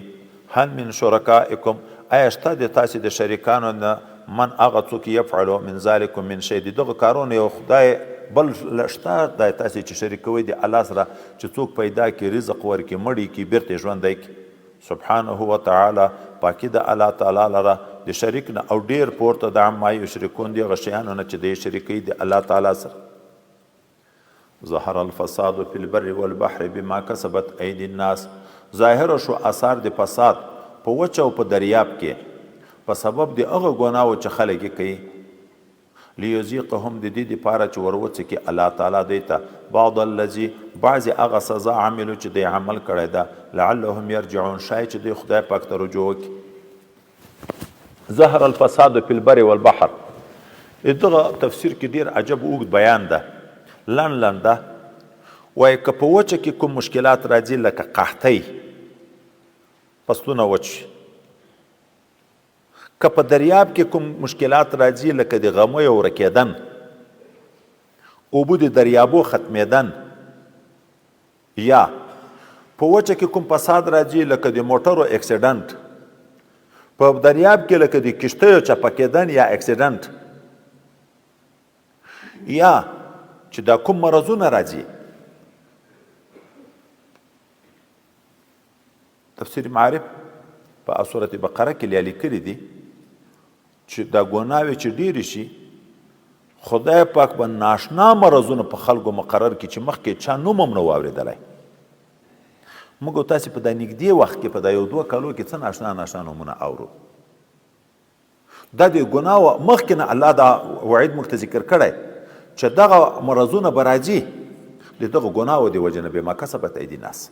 هل من شرکائکم، آیا شته د تاسې د شریکانو نه من هغه څوک یفعل من ذلکم من شی، د دغه کارونو یو خدای بل شته د تاسې چې شریک کوئ د الله سره، چې څوک پیدا کړي، رزق ورکړي، مړی کړي، بیرته یې ژوندی کړي؟ سبحانه وتعالی، پاکي ده الله تعالی لره د شریک نه او ډیر پورته د عما یشرکون دی هغه شیانو نه چې دی شریکوي د الله تعالی سره. ظهر الفساد فی البر والبحر بما کسبت ایدی الناس، ظاهر شو آثار د فساد په وچه او په دریاب کې په سبب د هغه ګناوو چې خلک یې کوي. لیذیقهم د دې دپاره چې ور وڅکي الله تعالی دوی ته بعض الذي بعضې هغه سزا عملو چې دوی عمل کړی ده، لعلهم یرجعون ښایي چې دوی خدای پاک ته رجوع وکړي. ظهر الفساد فی البر والبحر، دغه تفسیر کې ډیر عجب اوږد بیان ده، لنډ لنډ ده. وایي که په وچه کې کوم مشکلات راځي لکه قحطۍ، فصلونه وچ شي، که په دریاب کې کوم مشکلات راځي لکه د غمیو ورکېدن، اوبه د دریابو ختمېدن، یا په وچه کې کوم فساد راځي لکه د موټرو اکسیډنټ، په دریاب کې لکه د کښتیو چپه کېدن یا اکسیډنټ، یا چې دا کوم مرضونه راځي. تفسیر معارف په سورة بقره کې لیا لیکلي دي چې دا ګناوې چې ډېرې شي، خدای پاک به ناشنا مرضونه په خلکو مقرر کړي چې مخکې چا نوم هم نه و اورېدلی. موږ او تاسې په دا نږدې وخت کې په دا یو دوه کالو کې څه ناشنا ناشنا نومونه اورو. دا د ګناه مخکې نه الله دا وعید موږ ته ذکر کړی چې دغه مرضونه به راځي د دغه ګناوو د وجې نه، بما کسبت ایدي ناس.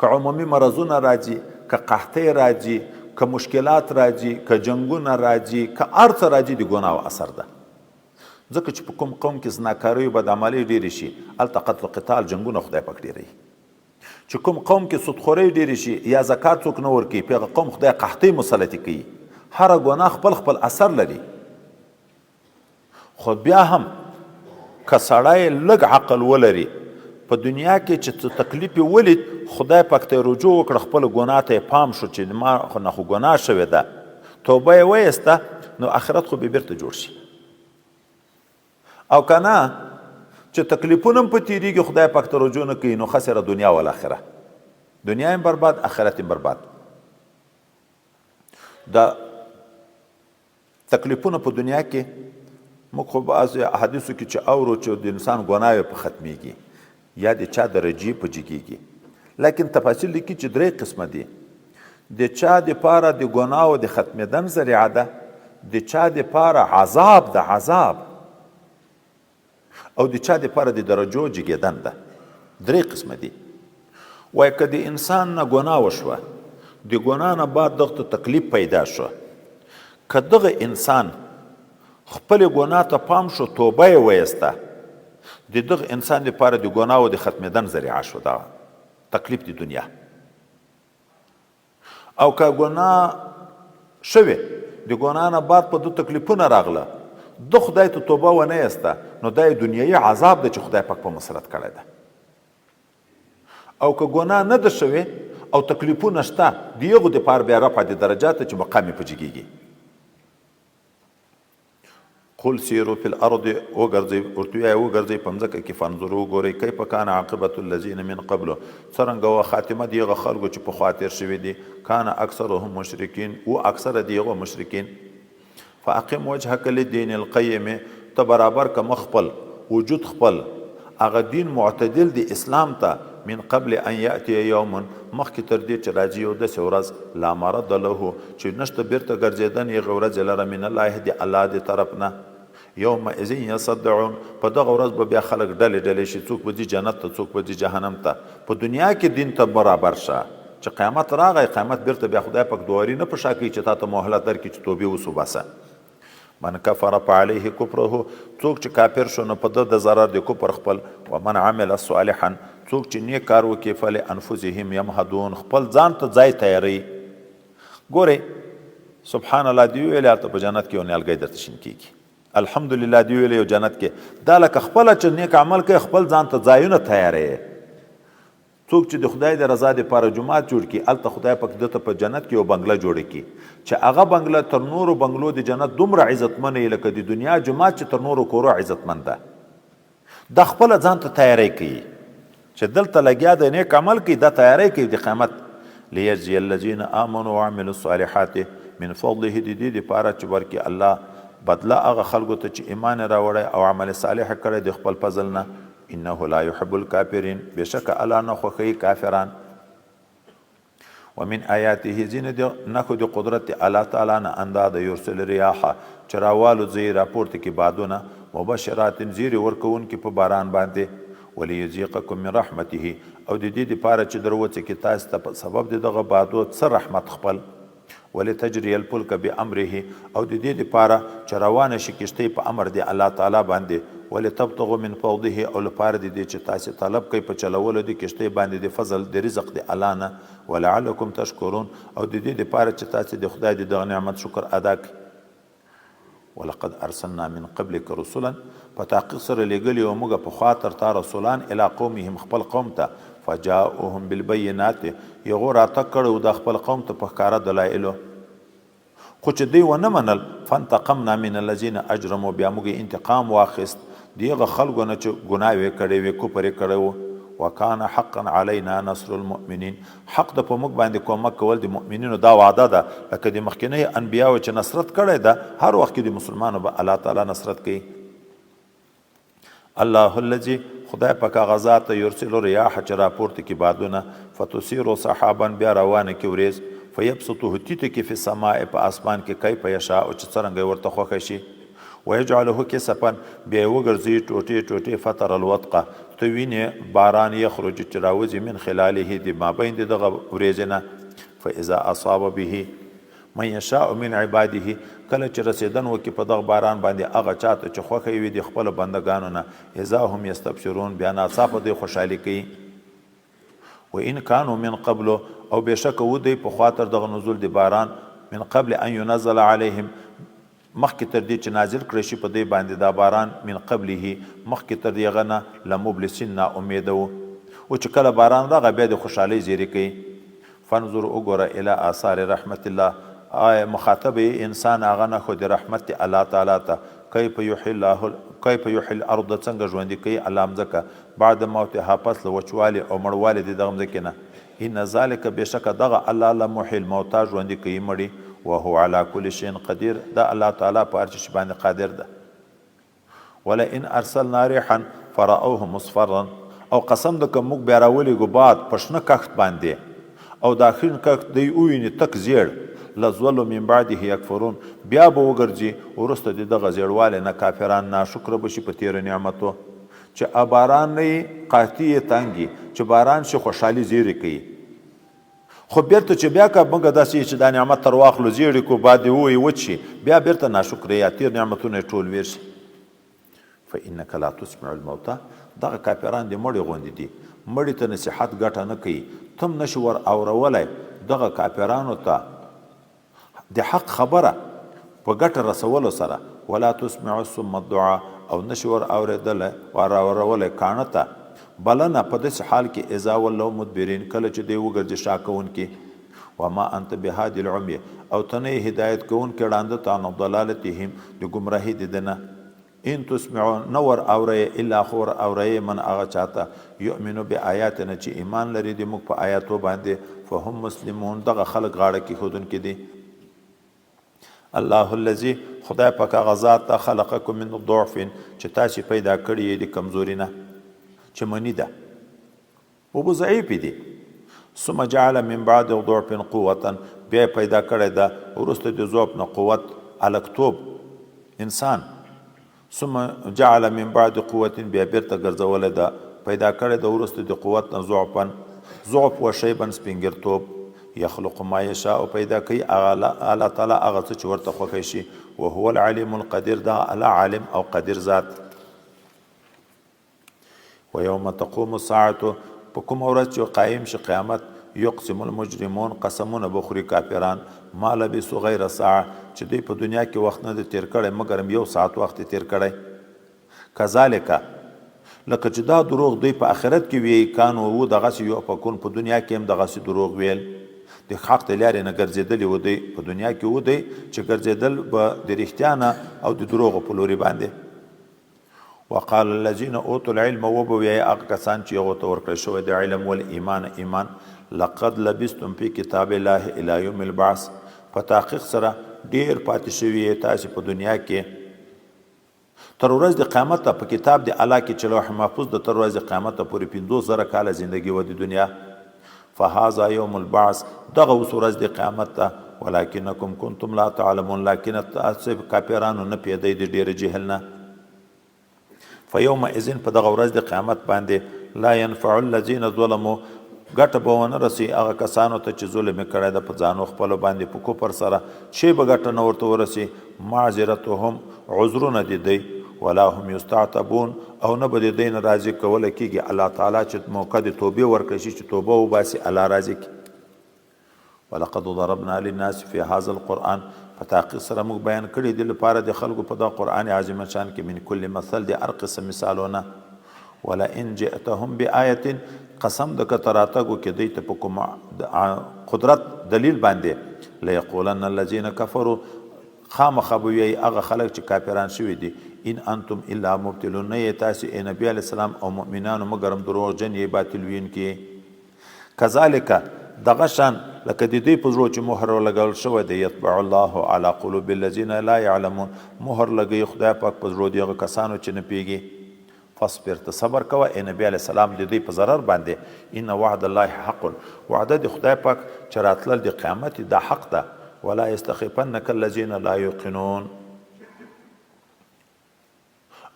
که عمومي مرضونه راځي، که قحطۍ راځي، که مشکلات راځي، که جنګونه راځي، که هر څه راځي، د ګناو اثر ده. ځکه چې په کوم قوم کې زناکارۍ او بدعملۍ ډېرې شي، هلته قتل و قتال، جنګونه خدای پاک ډېروي. چې کوم قوم کې سودخورۍ ډېرې شي یا زکات څوک نه ورکوي، په هغه قوم خدای قحطۍ مسلطې کوي. هره ګناه خپل خپل اثر لري. خو بیا هم که سړی لږ عقل ولري، په دنیا کې چې څه تکلیف یې ولید، خدای پاک ته یې رجوع وکړه، خپله ګناه ته یې پام شو چې ما خو نه خو ګناه شوې ده، توبه یې وایسته، نو آخرت خو به بیرته جوړ شي. او که نه چې تکلیفونه هم په تیریږي، خدای پاک ته رجوع نه کوي، نو خسره دنیا والآخره، دنیا هم برباد، آخرت هم برباد. دا تکلیفونه په دنیا کې موږ خو بعضې احادیثو کې چې اورو چې د انسان ګناوې په ختمیږي یا د چا درجې په جګیږي، لیکن تفاصیل لیکي چې درې قسمه دي. د چا د پاره د ګناو د ختمېدن ذریعه ده، د چا د پاره عذاب ده عذاب، او د چا د پاره د درجو جګېدن ده. درې قسمه دي. وای که د انسان نه ګناه وشوه، د ګناه نه بعد دغه ته تکلیف پیدا شو، که دغه انسان خپل ګناه ته پام شو، توبه یې وایسته، د دغه انسان لپاره د ګناو د ختمېدن ذریعه شو دا تکلیف د دنیا. او که ګناه شوې، د ګناه نه بعد په ده تکلیفونه راغله، ده خدای ته توبه ونه ایسته، نو دا یې دنیایي عذاب دی چې خدای پاک په مسلط کړی ده. او که ګناه نه ده شوې او تکلیفونه شته، د هغو دپاره بیا رفع د درجات چې مقام یې په جګېږي. قل سیرو فی الارض، وګرځئ، ورته ووایه وګرځئ په مځکه کې، فانظرو وګورئ، کیف کان عاقبة الذین من قبل، څرنګه وه خاتمه د هغه خلکو چې پخوا تېر شوي دي، کان اکثرهم مشرکین، وو اکثره د هغو مشرکین. فاقم وجهک للدین القیم، ته برابر که مخ خپل، وجود خپل، هغه دین معتدل دی اسلام ته، من قبل ان یأتی یوم، مخکې تر دې چې راځي یو داسې ورځ، لا مرد له، چې نشته بیرته ګرځیدنې هغې ورځې لره، من الله، د الله د طرف نه، یومئذ یصدعون، په دغه ورځ به بیا خلک ډلې ډلې شي، څوک به ځي جنت ته، څوک به ځي جهنم ته. په دنیا کې دین ته برابر شه، چې قیامت راغی، قیامت بیرته بیا خدای پاک دواري نه په شا کوي چې تاته مهلت درکړي چې توبې اوس وباسه. من کفر فعليه کفره، څوک چې کافر شو نو په ده د ضرر د کفر خپل، ومن عمل صالحا، څوک چې نیک کار وکړي، فلانفسهم یمهدون، خپل ځان ته ځای تیاروي. ګورئ سبحان الله، دی ویل هلته په جنت کې یو نیالګی درته شین کیږي، الحمدلله دی ویل یو جنت کې دا لکه خپله چې نیک عمل کوي خپل ځان ته ځایونه تیاروي. څوک چې د خدای د رضا دپاره جومات جوړ کړي، هلته خدای پاک ده ته په جنت کې یوه بنګله جوړه کړي، چې هغه بنګله تر نورو بنګلو د جنت دومره عزتمنه وي لکه د دنیا جومات چې تر نورو کورو عزتمن ده. دا خپله ځان ته تیاری کوي چې دلته لګیا دی نیک عمل کوي، دا تیاری کوي د قیامت. لیجزی الذین آمنوا وعملوا الصالحات من فضله، د دې دپاره چې ورکړي الله بدله هغه خلکو ته چې ایمان یې راوړی او عمل صالح کړی د خپل فضل نه. انه لا يحب الكافرين، بېشکه الله نه خوښوي کافران. ومن آیاته، ځینې د نښو د قدرت د الله تعالی نه ان دا ده، یرسل الریاح، چې راوالوځوي راپورته کړي بادونه، مبشرات، زیري ورکوونکي په باران باندې، ولیذیقکم من رحمته، او د دې دپاره چې در وڅکي تاسې ته په سبب د دغه بادو څه رحمت خپل. ولتجري الفلک بامره، او د دې لپاره چې روانه شي کښتۍ په امر د الله تعالی باندې، ولتبتغوا من فضله، او لپاره د دې چې تاسې طلب کړئ په چلولو د کښتۍ باندې د فضل د رزق د الله نه، ولعلکم تشکرون، او د دې لپاره چې تاسې د خدای د دغه نعمت شکر ادا کړئ. ولقد ارسلنا من قبلک رسلا، په تحقیق سره لېږلي وو موږ پخوا تر تا رسولان، الی قومهم، خپل قوم ته، فجاؤهم بالبینات، هغو راتګ کړی وو دا خپل قوم ته په ښکاره دلایلو، خو چې دوی ونه منل، فانتقمنا من الذین اجرموا، بیا موږ انتقام واخیست د هغه خلکو نه چې ګناوې کړې وې، کفر یې کړی وو. وکان حقا علینا نصر المؤمنین، حق ده په موږ باندې کومک کول د مؤمنینو، دا وعده ده لکه د مخکنیو انبیاوو چې نصرت کړی ده، هر وخت کې د مسلمانو به الله تعالی نصرت کوي. الله الذي، خدای پاک هغه ذات دی، یرسل الریاح، چې راپورته کړي بادونه، فتثیر سحابا، بیا روانه کړي ورېځ، فیبسطه، تیته کړي، فی السماء، په اسمان کې، کیف یشاء، چې څرنګه یې ورته خوښه شي، ویجعله کسفا، بیا یې وګرځوي ټوټې ټوټې، فتر الودق، ته وینې باران، یخرج، چې راوځي، من خلاله، د مابین د دغه ورېځې نه، فاذا اصاب به، من یشاء من عباده، کله چې رسیدن وکړي په دغه باران باندې هغه چاته چې خوښه یې وي د خپلو بندګانو نه، اذا هم یستبشرون، بیا ناڅاپه دوی خوشحالي کوي. و ان کانو من قبل، او بېشکه وو دوی پخوا تر دغه نزول د باران، من قبل ان ينزل علیهم، مخکې تر دې چې نازل کړی شي په دوی باندې دا باران، من قبله، مخکې تر دې هغه نه، لمبلسین، نا امیده وو. او چې کله باران راغی بیا د خوشحالۍ زیری کوي. فانظر، وګوره، الی آثار رحمت الله، آیا مخاطب یې انسان هغه نښو د رحمت د الله تعالی ته، کیف یحیی الله کیف یحیی الارض، څنګه ژوندي کوي الله مځکه، بعد موتها، پس له وچوالي او مړوالي د دغه مځکې نه، ان ذلک، بېشکه دغه الله، لمحیی الموتی، ژوندي کوي مړي، وهو علی کل شیء قدیر، دا الله تعالی په هر څه شي باندې قادر ده. ولئن ارسلنا ريحا فرأوه مصفرا، او قسم ده که موږ بیا راولېږو باد په شنه کښت باندې او دا شین کښت دوی وویني تک زیړ، لظلوا من بعده یکفرون، بیا به وګرځي وروسته د دغه زیړوالي نه کافران، ناشکره به شي په تېرو نعمتو. چې باران نه وي قحطي یې تنګ وي، چې باران شي خوشحالي زیري کوي. خو بیرته چې بیا که موږ داسې چې دا نعمت تر واخلو زیړي کو باد یې ووهي وچ شي، بیا بیرته ناشکره یا تیر نعمتونه یې ټول ویر شي. فانک لا تسمع الموتی، دغه کافران دې مړي غوندې دي، مړي ته نصیحت ګټه نه کوي، ته هم نشې ور اورولی دغه کافرانو ته د حق خبره په ګټه رسولو سره، ولا تسمع الصم الدعاء، او نشي ور اورېدلی ور اورولی کاڼه ته بلنه په داسې حال کې، اذا ولوا مدبرین، کله چې دوی وګرځي شا کوونکي. وما انت بهادي العمي، او ته نه یې هدایت کوونکی ړانده ته، عن ضلالتهم، د ګمراهي د ده نه. ان تسمع، نه ور اورئ، الا خو ور اورئ، من هغه چاته، یؤمن بآیاتنا، چې ایمان لري د موږ په آیاتو باندې، فهم مسلمون، دغه خلک غاړه کیښودونکي دي. الله الذي، خدای پاک هغه ذات ده، خلقکم من ضعف، چې تاسې پیدا کړي یې د کمزوري نه، چې مني ده. اوبه ضعیفې دي. ثم جعل من بعد ضعف قوة، بیا یې پیدا کړی ده وروسته د ضعف نه قوت، هلکتوب، انسان. ثم جعل من بعد قوة، بیا بیرته ګرځولی ده، پیدا کړی ده وروسته د قوت نه ضعفا، ضعف، و شیبا، سپینګرتوب. یخلق ما یشاء، پیدا کوي الله تعالی هغه څه چې ورته خوښ شي. وهو العلیم القدیر، دا الله عالم او قدیر ذات. ویوم تقوم الساعة، په کومه ورځ چې قایم شي قیامت، یقسم المجرمون، قسمونه به خوري کافران، ما لبثوا غیر ساعة، چې دوی په دنیا کې وخت نه دی تیر کړی مګرم یو ساعت وخت یې تیر کړی. کذالک، لکه چې دا دروغ دوی په آخرت کې ویي، کانو وو دغسې، یؤفکون، په دنیا کې هم دغسې دروغ ویل، د حق د لارې نه ګرځېدلي وو دوی په دنیا کې وو دوی چې ګرځېدل به د رښتیا نه او د دروغو په لوري باندې. وقال الذين اوتوا العلم، وبه ویایي هغه کسان چې هغو ته ورکړل شوی د علم، والایمان، ایمان، لقد لبستم فی کتاب الله الی یوم البعث، په تحقیق سره ډیر پاتې شوي یې تاسې په دنیا کې تر ورځ د قیامته په کتاب د الله کې چې لوح محفوظ د تر ورځ د قیامته پورې 50,000 کاله زندګي وه د دنیا. فهذا یوم البعث، دغه اوس ورځ د قیامت ده، ولکنکم کنتم لا تعلمون، لکن تاسو کافرانو نه پوهېدئ د ډېر جهل نه. فیومئذ، په دغه ورځ د قیامت باندې، لا ينفع الذین ظلموا، ګټه به ونه رسي هغه کسانو ته چې ظلم یې کړی ده په ځانو خپلو باندې په کفر سره، شی به ګټه نه ورته ورسي، معذرتهم، عذرونه د دوی، ولا هم یستعتبون، او نه به د دوی نه راضي کوله کېږي الله تعالی چې موقع د توبې ورکړل شي چې توبه وباسي الله راضي کړي. ولقد ضربنا للناس فی هذا القرآن، په تحقیق سره موږ بیان کړي دي لپاره د خلکو په دغه قرآن عظیم شان کې، من کل مثل، د هر قسم مثالونه. ولئن جئتهم بآیة، قسم د که ته راتګ وکړې دوی ته په کوم قدرت دلیل باندې، لیقولن الذین کفروا، خامخا به ویایي هغه خلک چې کافران شوي دي، ان انتم الا مبطلون، نه یئ تاسې ای نبي علیه السلام او مؤمنانو مګرم دروغجن یئ، باطل ویونکي یئ. کذالک، دغه شان لکه د دوی په زړو چې مهر ورلګول شوی دی، یطبع الله علی قلوب الذین لا یعلمون، مهر لګوي خدای پاک په زړو د هغو کسانو چې نه پوهیږي. فاصبر، ته صبر کوه ای نبی علیه السلام د دوی په ضرر باندې، ان وعد الله حق، وعده د خدای پاک چې راتلل د قیامت دا حق ده، ولا یستخفنک الذین لا یوقنون،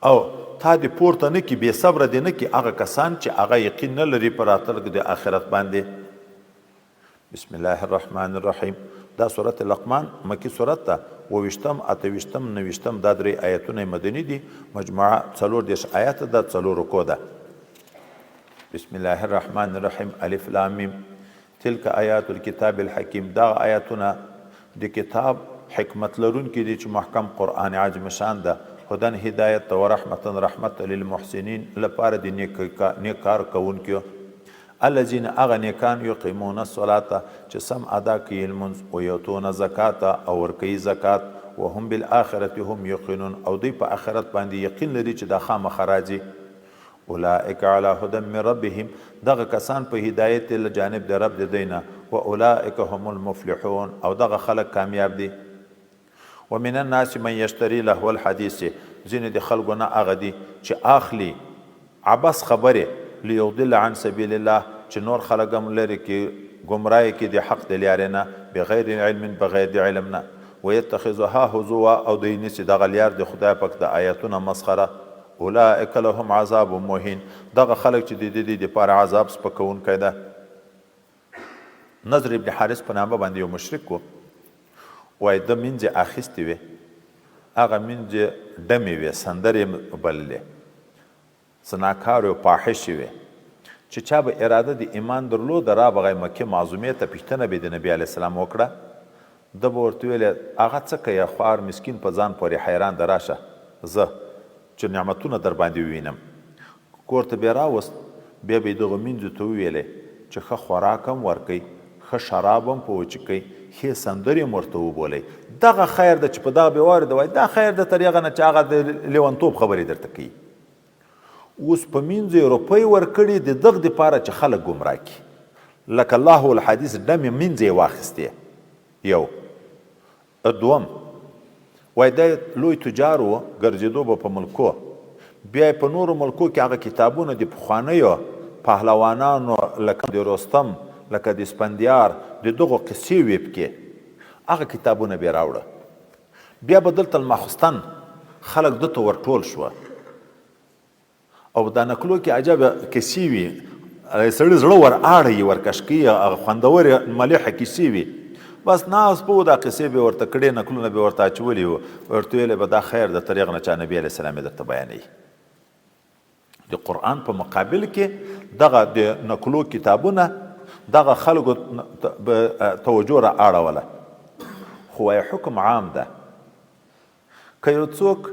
او تا دې پورته نه کړي، بې صبره دې نه کړي هغه کسان چې هغه یقین نه لري په راتلل د آخرت باندې. بسم الله الرحمن الرحیم. دا سورت لقمان مکی سورت ده. اوویشتم، اته ویشتم، نویشتم دا درې آیتونه مدني دي. مجموعه 34 آیته ده، 4 رکوع ده. بسم الله الرحمن الرحیم. الف لام میم تلک آیات الكتاب الحکیم. دا آیاتونه د کتاب حکمت لرونکي دي چې محکم قرآن عظیم شان ده. هدن هدایت و رحمتا رحمت للمحسنین لپاره د نیک کار کوونکیو. الذین هغه نیکان یقیمون الصلاة چې سم ادا کوي لمونځ، و یؤتون الزکات او ورکوي زکات، وهم بالآخرة هم یوقنون او دوی په آخرت باندې یقین لري چې دا خامخا راځي. اولئک علی هدی من ربهم دغه کسان په هدایت دي له جانب د رب د دوی نه، و اولئک هم المفلحون او دغه خلک کامیاب دي. ومن الناس من یشتری لهو الحدیث ځینې د خلکو نه هغه دي چې اخلي عبث خبرې، لیضل عن سبیل الله چې نور خلک هم لرې کړي ګمراه یې کړي د حق د لیارې نه، بغیر علم بغیر د علم نه، ویتخذها هزوا او دوی نیسي دغه لیار د خدای پاک د آیتونه مسخره، اولئک لهم عذاب مهین دغه خلک چې دي د دوی دپاره عذاب سپکوونکی ده. نضر ابن حارث په نامه باندې یو مشرک و، وایي ده مینځې اخیستې وې، هغه مینځې ډمې وې، سندرې یې بللې، زناکارې او فاحشې وې، چې چا به اراده د ایمان درلوده را به غی مکې معظومې ته، پوښتنه به یې د نبي علیه السلام وکړه، ده به ورته ویلې هغه څه کوې خوار مسکین په ځان پورې حیران ده، راشه زه چې نعمتونه درباندې ووینم. کور ته به یې راوست، بیا به یې دغو مینځو ته وویلې چې ښه خوراک هم ورکړئ، ښه شراب هم په وچکئ، ښې سندرې هم ورته وبولئ، دغه خیر ده چې په دغه به واورېده، وایي دا خیر ده تر هغه نه چې هغه د لیونتوب خبرې درته کوي. اوس په مینځو یې روپۍ ورکړي د دغه دپاره چې خلک ګمراه کړي، لکه الله الحدیث ډمې مینځې یې واخیستې. یو دوم وای دی لوی تجار و، ګرځېدو به په ملکو، بیا یې په نورو ملکو کې هغه کتابونه د پخوانیو پهلوانانو لکه د رستم، لکه د اسفندیار د دغو قصې وې پکې، هغه کتابونه به یې راوړه. بیا به دلته لماخستن خلک ده ته ورټول شوه او دا نکلو کې عجب کیسې وي، سړي زړه ور اړوي، ورکش کوي، هغه خوندورې ملېحه کیسې وي. بس ناست به و، دا قصې به یې ورته کړې، نکلونه به یې ورته اچولي وو، ورته ویلې به دا خیر ده تر هغه نه چې نبي علیه السلام یې درته بیانوي. د قرآن په مقابل کې دغه د نکلو کتابونه دغه خلکو توجه را اړوله. خو وایي حکم عام ده، که یو څوک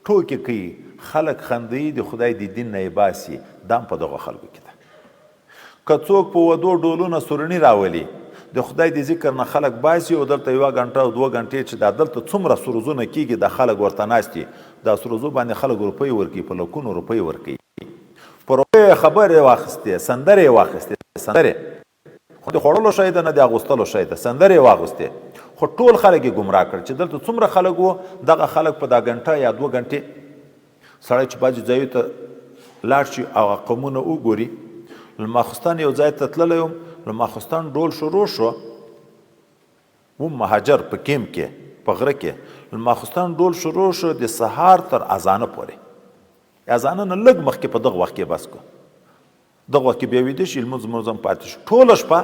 ټوکې کوي، خلک خندوي، د خدای د دین نه یې باسي، دا هم په دغو خلکو کې ده. که څوک په ودو ډولونه سورڼي راولي، د خدای د ذکر نه خلک باسي او دلته یوه ګنټه او دوه ګنټې چې دا دلته څومره سروزونه کېږي، دا خلک ورته ناست دي، دا سروزو باندې خلک روپۍ ورکوي، په لکونو روپۍ ورکوي. په روپیو یې خبرې واخیستې، سندرې یې واخیستې، سندرې خو د خوړلو شی ده نه د اغوستلو شی ده، سندرې یې واغوستې، خو ټول خلک یې ګمراه کړل. چې دلته څومره خلک وو، دغه خلک په دا ګنټه یا دوه ګنټې سړی چې بعضې ځایو ته لاړ شي هغه قومونه وګوري. له ماخستن یو ځای ته تللی وم، له ماخستن ډول شروع شو، وم مهاجر په کیم کې په غره کې، له ماخستن ډول شروع شو د سهار تر اذانه پورې، اذانه نه لږ مخکې په دغه وخت کې بس کو، دغه وخت کې بیا ویده شي، لمونځ مونځ هم پاتې شو ټوله شپه.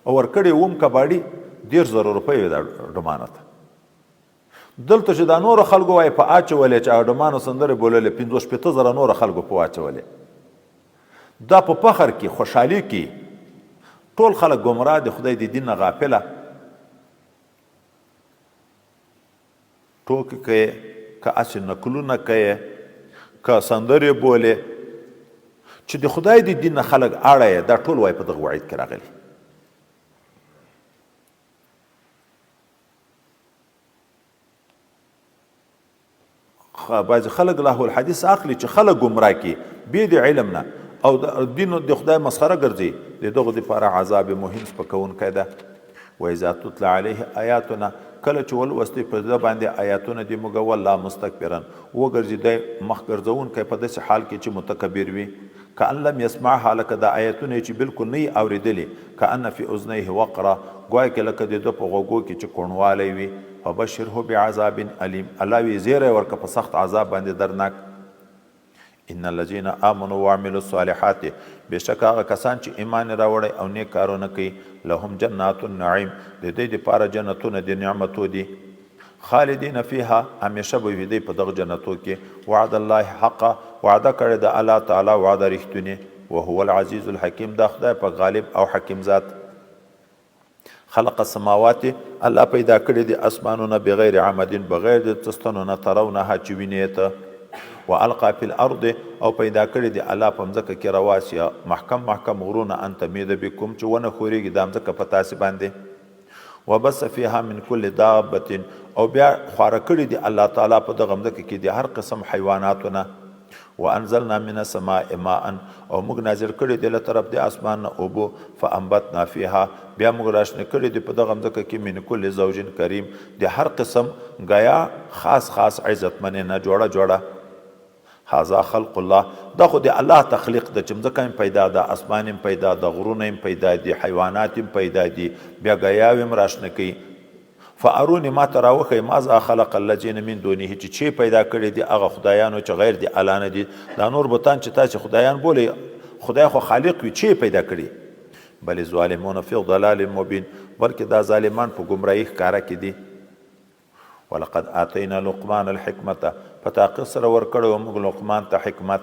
او ورکړې وم کباړي 30,000 روپۍ وې دا ډمانه ته. دلته چې دا نورو خلکو وایي په اچولې چې هغه ډمانو سندرې بوللې، 65,000 نورو خلکو په واچولې. دا په فخر کې خوشحالي کې ټول خلک ګمراه دي، خدای د دین نه غافله. ټوکې کوي، که هسې نکلونه کوي، که سندرې بولې، چې د خدای د دین نه خلک اړه، دا ټول وایي په دغه وعید کې راغلي. بعضې خلک له الحدیث اخلي چې خلک ګمراه کړي بې د علم نه او د دین د خدای مسخره ګرځي، د دغو دپاره عذاب مهین سپکوونکی ده. واذا تتلی علیه آیاتنا، کله چې ولوستي په ده باندې آیاتونه دې موږ، ولا مستکبرا، وګرځي دی مخ ګرځوونکی په داسې حال کې چې متکبر وي. کأن لم یسمعها، لکه دا آیتونه یې چې بالکل نه یي اورېدلي. کأن فی اذنیه وقرا، ګواکې لکه د ده په غوږو کې چې کوڼوالی وي. فبشره بعذاب الیم، الله وی زیری ورکړه په سخت عذاب باندې درناک. ان الذين امنوا وعملوا الصالحات، بېشکه هغه کسان چې ایمان یې راوړی او نیک کارونه کوي، لهم جنات النعیم، د دوی دپاره جنتونه د نعمتو دي. خالدین فیها، همیشه به وي دوی په دغه جنتو کې. وعد الله حقا، وعده کړې ده الله تعالی وعده رښتونې. وهو العزیز الحکیم، دا خدای پاک غالب او حکیم ذات. خلق السماوات، الله پیدا کړی دي اسمانونه، بغیر عمد، بغیر د څه ستنو نه، ترونها، چې وینې یې ته. والقا فی الارض، او پیدا کړی دي الله په مځکه کې رواسي محکم محکم غرونه، ان تمید بکم، چې ونه ښورېږي دا مځکه په تاسې باندې. وبث فیها من کل دابة، او بیا خواره کړي دي الله تعالی په دغه مځکه کې د هر قسم حیواناتو نه. وانزلنا من السماء ماء، او موږ نازل کړي دي له طرف د اسمان نه اوبه، فانبتنا فیها، بیا موږ راشنه کړي دي په دغه مځکه کې، من کل زوج کریم، د هر قسم ګیا خاص خاص عزتمنې نه جوړه جوړه. هذا خلق الله، دا خو د الله تخلیق ده چې مځکه هم پیدا ده، اسمان هم پیدا ده، غرونه هم پیدا دي، حیوانات هم پیدا دي، بیا ګیاوې هم راشنه کوي. فاروني، ما ته راوښیئ، ماذا خلق الذین من دونه، چې چی پیدا کړي دي هغه خدایانو چې غیر د الله نه دي. دا نور بتان چې تاسې خدایان بولئ، خدای خو خالق وي، چی پیدا کړي؟ بل الظالمون فی ضلال مبین، بلکې دا ظالمان په ګمراهي ښکاره کې دي. ولقد آتینا لقمان الحکمت، په تحقیق سره ورکړی و موږ لقمان ته حکمت،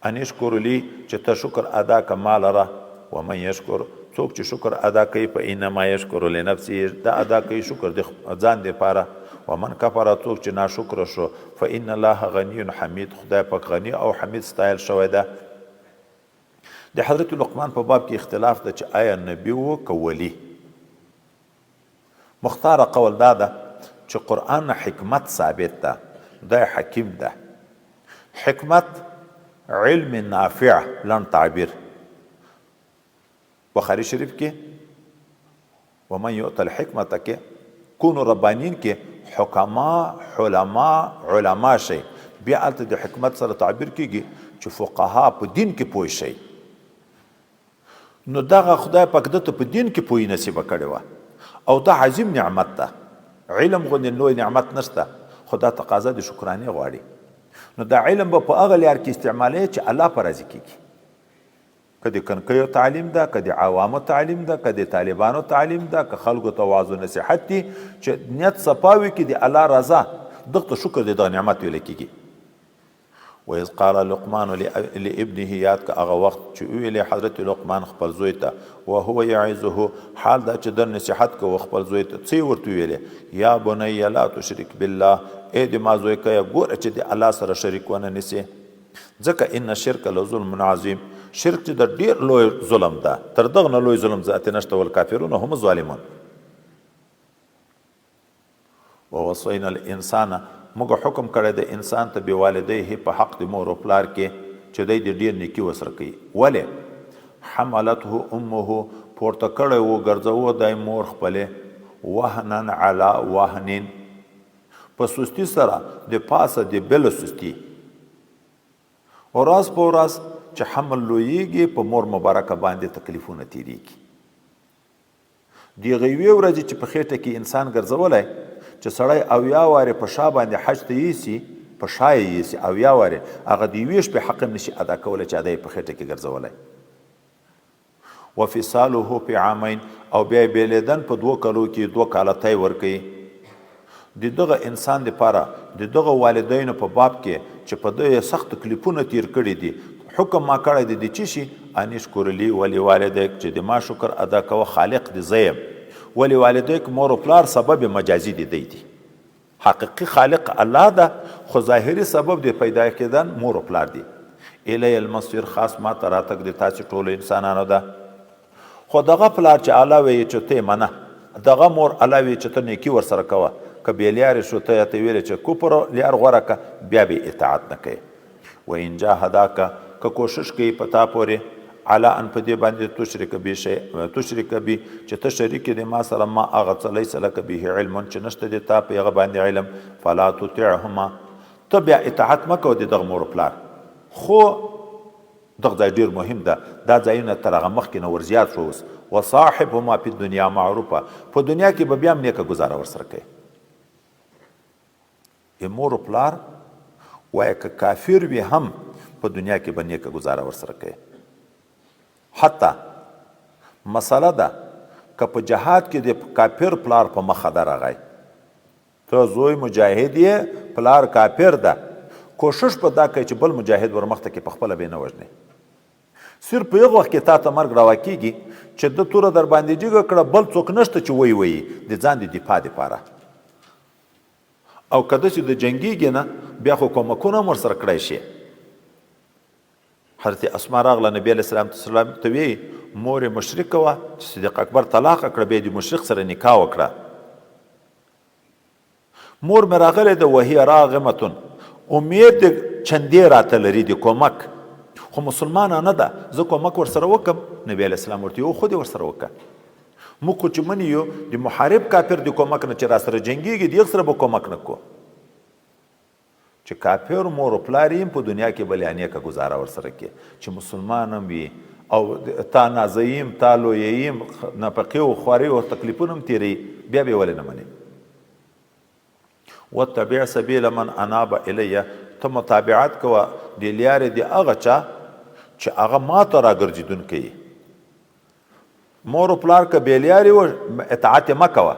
ان اشکر لي، چې ته شکر ادا که ما لره. ومن یشکر، څوک چې شکر ادا کوي، فانما یشکر لنفسه، دا ادا کوي شکر د ځان دپاره. ومن کفر، څوک چې ناشکره شو، فان الله غنی حمید، خدای پاک غنی او حمید ستایل شوی ده. د حضرت لقمان په باب کې اختلاف ده چې آیا نبی و که ولی. مختاره قول دا ده چې قرآن نه حکمت ثابت ده، دی حکیم ده. حکمت علم نافع لنډ تعبیر. بخاری شریف کې ومن یؤت الحکمت کې کونو ربانین کې حکما حلما علما شي، بیا هلته د حکمت سره تعبیر کیږي چې فقها په دین کې پوه شي. نو دغه خدای پاک ده ته په دین کې پوهي نصیبه کړې وه او دا عظیم نعمت ده. علم غوندې لوی نعمت نشته، خو دا تقاضا د شکرانې غواړي. نو دا علم به په هغه لار کې استعمالوي چې الله په راضي کېږي، که د کنکیو تعلیم ده، که د عوامو تعلیم ده، که د طالبانو تعلیم ده، که خلکو ته وعظ و نصیحت دي، چې نیت صفا وي کې د الله رضا، دغه ته شکر د دغه نعمت ویل کېږي. واذ قال لقمان لابنه، یاد که هغه وخت چې وویلې حضرت لقمان خپل زوی ته، وهو یعظه، حال دا چې ده نصیحت کوه خپل زوی ته. څه یې ورته وویلې؟ یا بنی لا تشرک بالله، ای د ما زویکیه ګوره چې د الله سره شریک ونه نیسې، ځکه ان الشرک لظلم عظیم، شرک چې د ډیر لوی ظلم ده، تر دغه نه لوی ظلم ذات نشته، والکافرون هم الظالمون. ووصینا الانسان، موږ حکم کړی دی انسان ته، بوالدیه، په حق د مور او پلار کې چې دی د ډیر نیکي وسره کوي. ولې؟ حملته امه، پورته کړی و ګرځوو دی مور خپلې، وهنا علی وهن، په سستی سره د پاسه د بل سستی. ورځ په ورځ چې حمل لویږي په مور مبارکه باندې تکلیفونه تیریږي. د هغې یوې ورځې چې په خېټه کې انسان ګرځولی، چې سړی 70 وارې په شا باندې حج ته یېسي، په شا یې یېسي 70 وارې، هغه د یوې شپې حق هم نشي ادا کولی چې ادا یې په خېټه کې ګرځولی. وفصاله فی عامین، او بیا یې بېلېدن په 2 کلو کې، 2 کاله طی ورکوي. د دغه انسان دپاره د دغه والدینو په باب کې چې په ده یې سخت تکلیفونه تیر کړي دي، حکم ما کړی دی د چی شي؟ ان اشکر لي ولوالدیک، چې د ما شکر ادا کوه، خالق دې زه یم. ولوالدیک مور او پلار سبب مجازي دی دی دي، حقیقي خالق الله ده، خو ظاهري سبب د پیدا کېدن مور او پلار دي. الی المصیر، خاص ما ته راتګ د تاسې ټولو انسانانو ده. خو دغه پلار چې الله ویې چې ته یې منه، دغه مور الله ویې چې ته نیکي ورسره کوه، که بې لیارې شو ته ته ویلې چې کفر لیار غوره که، بیا به اطاعت نه کوې. و ان جاهداک، که کوشش کوي په تا پورې، علی ان، په دې باندې، تشرک بی شی، تشرک بی، چې ته شریک دې ما سره، ما هغه څه، لیس لک به علم، چې نشته دې تا په هغه باندې علم، فلا تطعهما، ته بیا اطاعت مه کوه د دغه مور پلار. خو دغه ځای ډیر مهم ده، دا ځایونه تر هغه مخکې نه ورزیات شو اوس. وصاحبهما فی الدنیا معروفه، په دنیا کې به بیا هم نیکه ګزاره ورسره کوي. ای مور پلار وایه که کافر وي هم په دنیا کې به نیکه ګزاره ورسره کوي. حتی مسله ده که په جهاد کې د کافر پلار په مخه درغی، ته زوی مجاهد یې، پلار کافر ده، کوشش به دا کوي چې بل مجاهد ورمخته کې، په خپله به یې نه وژنې. صرف په هغه وخت کې تا ته مرګ روا کېږي چې ده توره در باندې جګه کړه، بل څوک نشته چې ویې وهي د ځان د دفاع دپاره. او که داسې د جنګېږي نه، بیا خو کومکونه هم ورسره کړی شي. حضرت اسما راغله نبی علیه السلام ته ویې، مور یې مشرکه وه چې صدیق اکبر طلاقه کړه، بیا یې د مشرک سره نکاح وکړه. مور مې راغلې ده، وهي راغمتون، امید د چندې راته لري د کومک، خو مسلمانه نه ده، زه کومک ورسره وکم؟ نبی علیه السلام ورته یو خو دې ورسره وکړه. موږ خو چې منې یو د محارب کافر د کومک نه چې راسره جنګېږي، د هغه سره به کومک نه کوو. چې کافر مور او پلار یې په دنیا کې بلې انیکه ګزاره ورسره کې، چې مسلمان هم وي او تا نازویم، تا لوییم، نفقې او خوارۍ او تکلیفونه هم تېروي، بیا به یې ولې نه منې؟ واتبع سبیل من اناب الی، ته متابعت کوه د لیارې د هغه چا چې هغه ما ته راګرځېدونکی. مور او پلار که بې لیارې و، اطاعت یې مه کوه،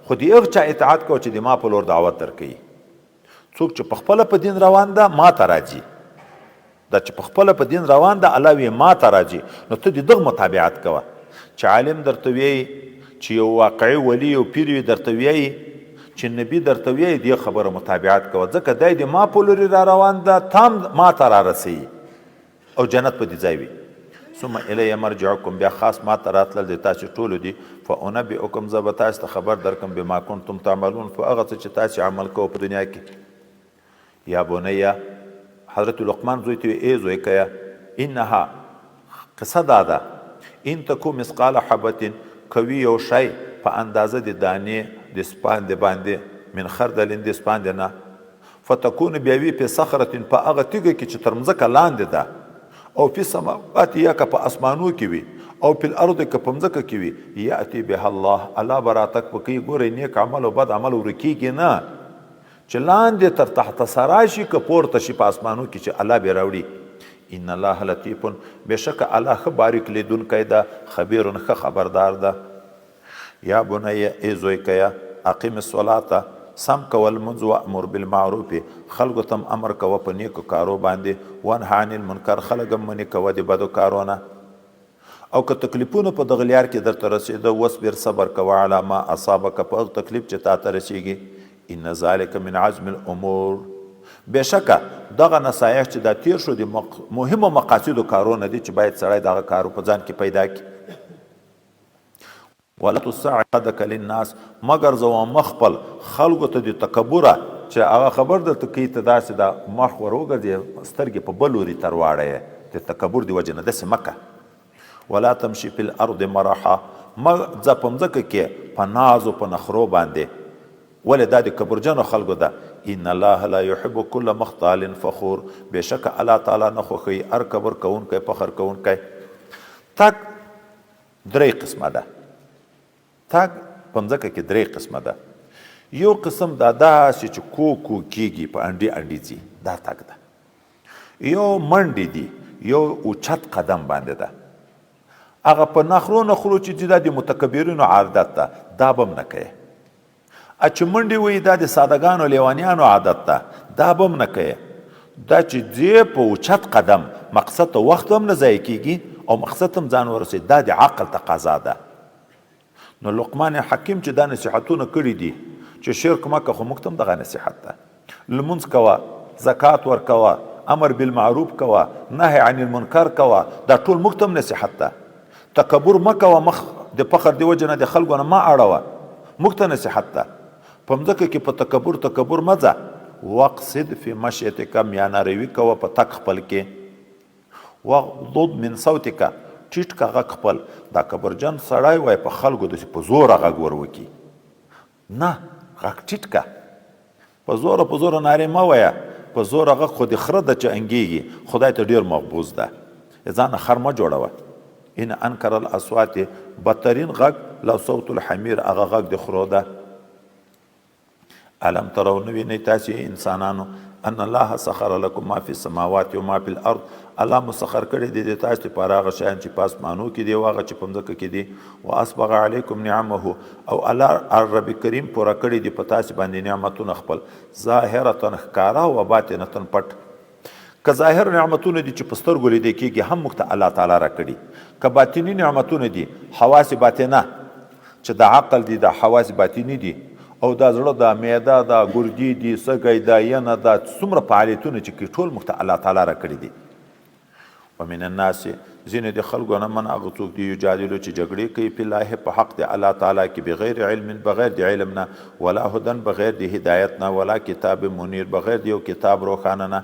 خو د هغه چا اطاعت کوه چې د ما په لور دعوت درکوي. څوک چې په خپله په دین روان ده ما ته راځي، دا چې په خپله په دین روان ده الله وی ما ته راځي، نو ته د دغه متابعت کوه. چې عالم درته ویي، چې یو واقعي ولی یو پیر وي درته ویي، چې نبی درته ویي، دې خبره متابعت کوه، ځکه دی د ما په لوري را روان ده، تام ما ته را رسوي او جنت په دې ځای وي. ثم الی مرجعکم، بیا خاص ما ته راتلل د تاسو ټولو دي. فانبئکم، زه به تاسو ته خبر درکم، بما کنتم تعملون، په هغه څه چې تاسو عمل کوئ په دنیا کې. یا بنیه، حضرت لقمان زوی ته ای زوی کیا، انها، قصه دا ده، ان تکو مثقال حبة، کوي یو شی په اندازه د دانې د سپاندې باندې، من خردل، د سپاندې نه، فتکون، بیا وي، فی صخرة، په هغه تیږه کې چې تر مځکه لاندې ده، او فی السماوات، یا که په اسمانو کې وي، او فی الارض، که په مځکه کې وي، یأتی بها الله، الله به راتګ په کوي. ګورئ، نیک عمل او بد عمل ورکیږي نه، چې لاندې تر تحت سرا شي که پورته شي په اسمانو کې، چې الله به راوړي. ان الله لطیف، بېشکه الله ښه باریک لیدونکی ده، خبیر، ښه خبردار ده. یا بنیه، ای زویکیه، اقیم الصلاة، سم کوه لمونځ، وامر بالمعروف، خلکو ته هم امر کوه په نیکو کارو باندې، وانه عن المنکر، خلک هم منې کوه د بدو کارو نه. او که تکلیفونه په دغه لیار کې درته رسېده، واصبر، صبر کوه، علی ما اصابک، په هغه تکلیف چې تا ته رسېږي. ان ذلک من عزم الامور، بېشکه دغه نصایح چې دا تیر شو د مهمو مقاصدو کارونه دي چې باید سړی دغه کارو په ځان کې پیدا کړي. ولا تصعد خدک للناس، مه ګرځوه مخ خپل خلکو ته د تکبره، چې هغه خبر درته کوي ته داسې دا مخ ور وګرځې، سترګې په بل لوري ته ورواړوې د تکبر د وجې نه، داسې مه که. ولا تمشي فی الارض مرحا، مه ځه په مځکه کې په ناز او په نخرو باندې. ولې؟ دا د کبرجنو خلکو ده. ان الله لا يحب كل مختال فخور، بېشکه الله تعالی نه خوښوي هر کبر کوونکی فخر کوونکی. تګ درې قسمه ده. تګ په مځکه کې درې قسمه ده. یو قسم دا داسې چې کو کو کیږي، په انډي انډي ځي، دا تګ ده. یو منډې دي، یو اوچت قدم باندې ده. هغه په نخرو نخرو چې ځي، دا د متکبرینو عادت ده، دا به هم نه کوي. چې منډې وهي، دا د سادهګانو لیوانیانو عادت ده، دا به هم نه کوي. دا چې ځې په اوچت قدم، مقصد ته وخت هم نه ضایع کېږي او مقصد ته هم ځان ورسوي، دا د عقل تقاضا ده. نو لقمان حکیم چې دا نصیحتونه کړي دي چې شرک مه کوه، خو موږ ته هم دغه نصیحت ده. لمونځ کوه، زکات ورکوه، امر بالمعروف کوه، نهی عن المنکر کوه، دا ټول موږ ته هم نصیحت ده. تکبر مه کوه، مخ د فخر د وجې نه د خلکو نه مه اړوه، موږ ته نصیحت ده. په مځکه کې په تکبر تکبر مه ځه، واقصد فی مشیتک، میانه روي کوه په تګ خپل کې، واغضض من صوتک، ټیټ که غږ خپل. دا کبرجن سړی وای په خلکو داسې په زوره غږ ور وکړي، نه، غږ ټیټ که، په زوره په زوره نارې مه وایه. په زوره غږ خو د خره ده چې انګیږي، خدای ته ډیر مقبوض ده، ځانه خر مه جوړوه. ان انکر الاصوات، بدترین غږ، لصوت الحمیر، هغه غږ د خرو ده. الم ترو، نه وینئ تاسې انسانانو، ان الله سخر لكم ما فی السماوات و ما فی الارض، الله مسخر کړی دی د تاسو لپاره هغه شیان چې په اسمانو کې دي او هغه چې په مځکه کې دي. واسبغ علیکم نعمه، او الله رب کریم پوره کړی دی په تاسو باندې نعمتونه خپل، ظاهرة ښکاره او باطنة پټ. که ظاهر نعمتونه دي چې په سترګو لیدل کېږي هم موږ ته الله تعالی راکړي، که باطني نعمتونه دي، حواس باطنه چې د عقل دي، دا حواس باطني دي، او دا زړه ده، معده ده، ګردې دي، سږی ده، ینه ده، څومره فعالیتونه چې کوي ټول موږ ته الله تعالی راکړي دي. ومن الناس، ځینې د خلکو نه، من هغه څوک دي، یجادلو چې جګړې کوي، فی الله په حق د الله تعالی کې، بغیر علم بغیر د علم نه، ولا هدن بغیر د هدایت نه، ولا کتاب منیر بغیر د یو کتاب روښانه نه.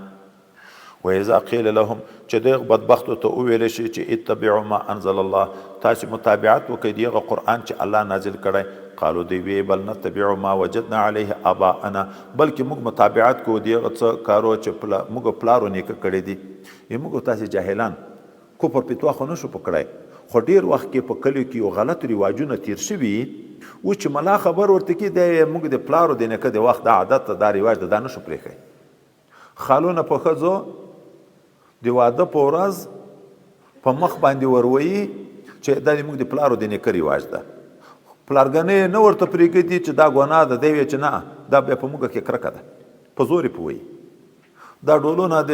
واذا قیل لهم، چې دغه بدبختو ته وویل شي چې اتبعوا ما انزل الله، تاسو متابعت وکړئ د هغه قرآن چې الله نازل کړی، قالو دوی وی بل نتبع ما وجدنا علیه آباءنا، بلکې موږ متابعت کوو د هغه څه کارو چې موږ پلارو نیکه کړي دي. ای موږ تاسو جاهلان کفر فتوا خو نشو په کړای، خو ډیر وخت کې په کلیو کې یو غلط رواجونه تیر شوي و چې ملا خبر ورته کی دی موږ د پلارو د نیکه د وخت دا عادت دا رواج دا نشو پرېښی. خالونه په ښځو د واده په ورځ په مخ باندې ورويي چې دا د موږ د پلارو د نیکه رواج ده، پلارګنۍ نه ورته پرېږدي چې دا ګناه ده، دی وایي چې نه دا بیا په موږ کې کرکه ده، په زور یې پوهوي. دا ډولونه د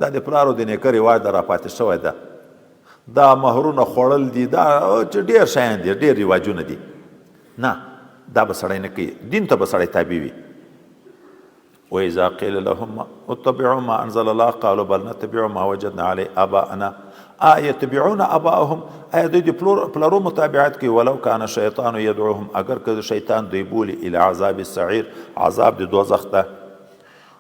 دا د پلارو د نیکه رواج ده راپاتې شوی ده، دا مهرونه خوړل دي، دا چې ډېر شیان دي، ډېر رواجونه دي. نه دا به سړی نه کوي، دین ته به سړی تابع وي. وإذا قيل لهم اتبعوا ما أنزل الله قالوا بل نتبع ما وجدنا عليه آباءنا. يتبعون آباءهم، آیا دوی د پلرو متابعت کوي؟ ولو کان الشیطان يدعوهم، اگر که شیطان دوی بولي الى عذاب السعیر، عذاب د دوزخ ته.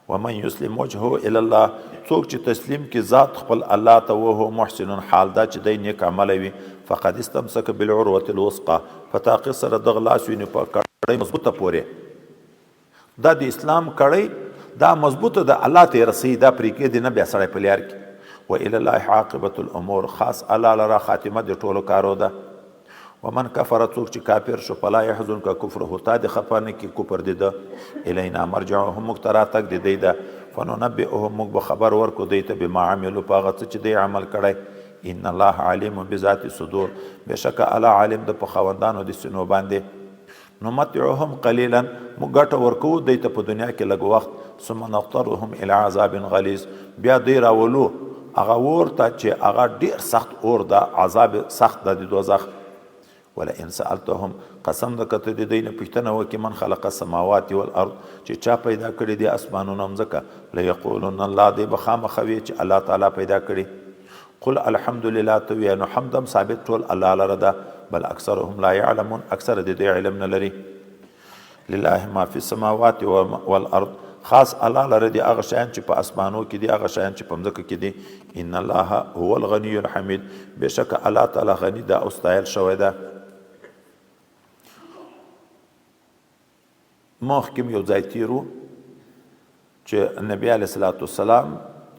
ومن یسلم وجهه الی الله، څوک چې تسلیم کی ذات خپل الله ته، وهو محسن حال دا چې دی نیک عمله وي، فقد استمسک بالعروة الوثقی، په تحقیق سره دغه لاس ویني په کړۍ مضبوطه پورې. دا د اسلام کړۍ دا مضبوطه ده، الله ته یې رسوي، دا پرې کېدی نه بیا سړی په لیار کې. و الی الله عاقبة الامور، خاص الله لره خاتمه د ټولو کارو ده. ومن کفر، څوک چې کافر شو، فلا يحزنک کفره، تا دې خفه نه کړي کفر د ده. الینا مرجعهم، موږ ته راتګ د دی ده. فننبئهم، موږ به خبر ورکړو دوی ته، بما عملو په هغه څه چې دوی عمل کړی. ان الله علیم بذات الصدور، بېشکه الله عالم ده په خاوندانو د سینو باندې. نمتعهم قلیلا، موږ ګټه ورکوو دوی ته په دنیا کې لږ وخت، ثم نضطرهم الی عذاب غلیظ، بیا دوی راولو هغه اور ته چې هغه ډیر سخت اور ده، عذاب سخت ده د دوزخ. ولئن سألتهم، قسم ده که ته د دوی نه پوښتنه وکړې، من خلق السماوات والارض، چې چا پیدا کړي دي اسمانونه او مځکه، لیقولن الله، دوی به خامخا وي چې الله تعالی پیدا کړي. قل الحمدلله، ته ووایه نو حمد هم ثابت ټول الله لره ده، بل اکثرهم لا يعلمون، اکثره د دوی علم نه لري. لله ما فی السماوات والارض، خاص الله لره دي هغه شیان چې په اسمانو کې دي، هغه شیان چې په مځکه کې دي. ان الله هو الغنی الحمید، بېشکه الله تعالی غني ده او ستایل شوی ده. مخکې یو ځای تیر و چې نبی علیه الصلاة والسلام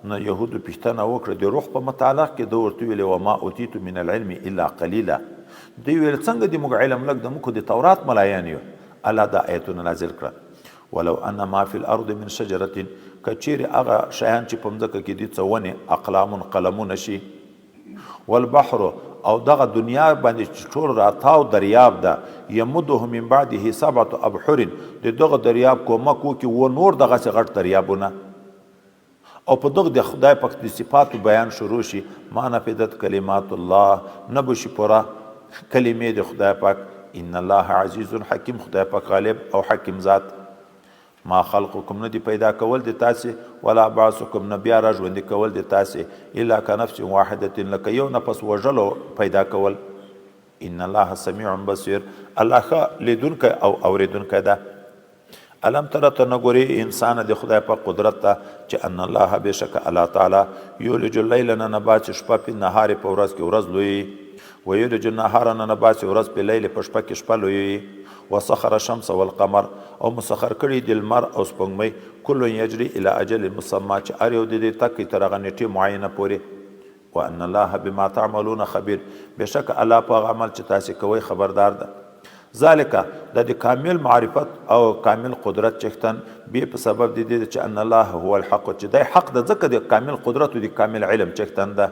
نه یهودو پوښتنه وکړه د روح په متعلق کې، ده ورته وویل وما اوتیت من العلم الا قلیلا. دوی ویل څنګه دې موږ علم لږ ده، موږ خو د تورات ملایان یو. الله دا آیتونه نازل کړه. ولو ان ما فی الارض من شجرة، که چیرې هغه شیان چې په مځکه کې دي څه ونې، اقلام قلمونه شي، والبحر او دغه دنیا باندې چې ټول راتاو دریاب ده، یمده من بعده سبعة ابحر، د دغه دریاب کومک وکړي و نور دغسې غټ دریابونه، او په دغه د خدای پاک د صفاتو بیان شروع شي، ما نفدت کلمات الله، نه به شي پوره کلمې د خدای پاک. ان الله عزیز حکیم، خدای پاک غالب او حکیم ذات. ما خلقکم، نه دي پیدا کول د تاسې، ولا بعثکم، نه بیا را ژوندي کول د تاسې، الا کنفس واحدة، لکه یو نفس وژلو پیدا کول. ان الله سمیع بصیر، الله ښه لیدونکی او اوریدونکی ده. الم تر، ته نه ګورې انسانه د خدای په قدرت ته چې ان الله بېشکه الله تعالی یولج اللیل، ننباسي شپه، فی النهار په ورځ کې ورځ لویوي، ویولج النهار، ننباسي ورځ، فی اللیل په شپه کې شپه لویوي، وسخر الشمس والقمر، او مسخر کړي دي لمر او سپوږمۍ، کل یجري الی اجل مسمی، چې هر یو د دې تګ کوي تر هغه نېټې معینه پورې. وان الله بما تعملون خبیر، بېشکه الله په هغه عمل چې تاسې کوئ خبردار ده. ذالک دا د کامل معرفت او کامل قدرت چښتن به په سبب د دې چې ان الله هو الحق، چې دی حق ده، ځکه د کامل قدرت او د کامل علم چښتن ده.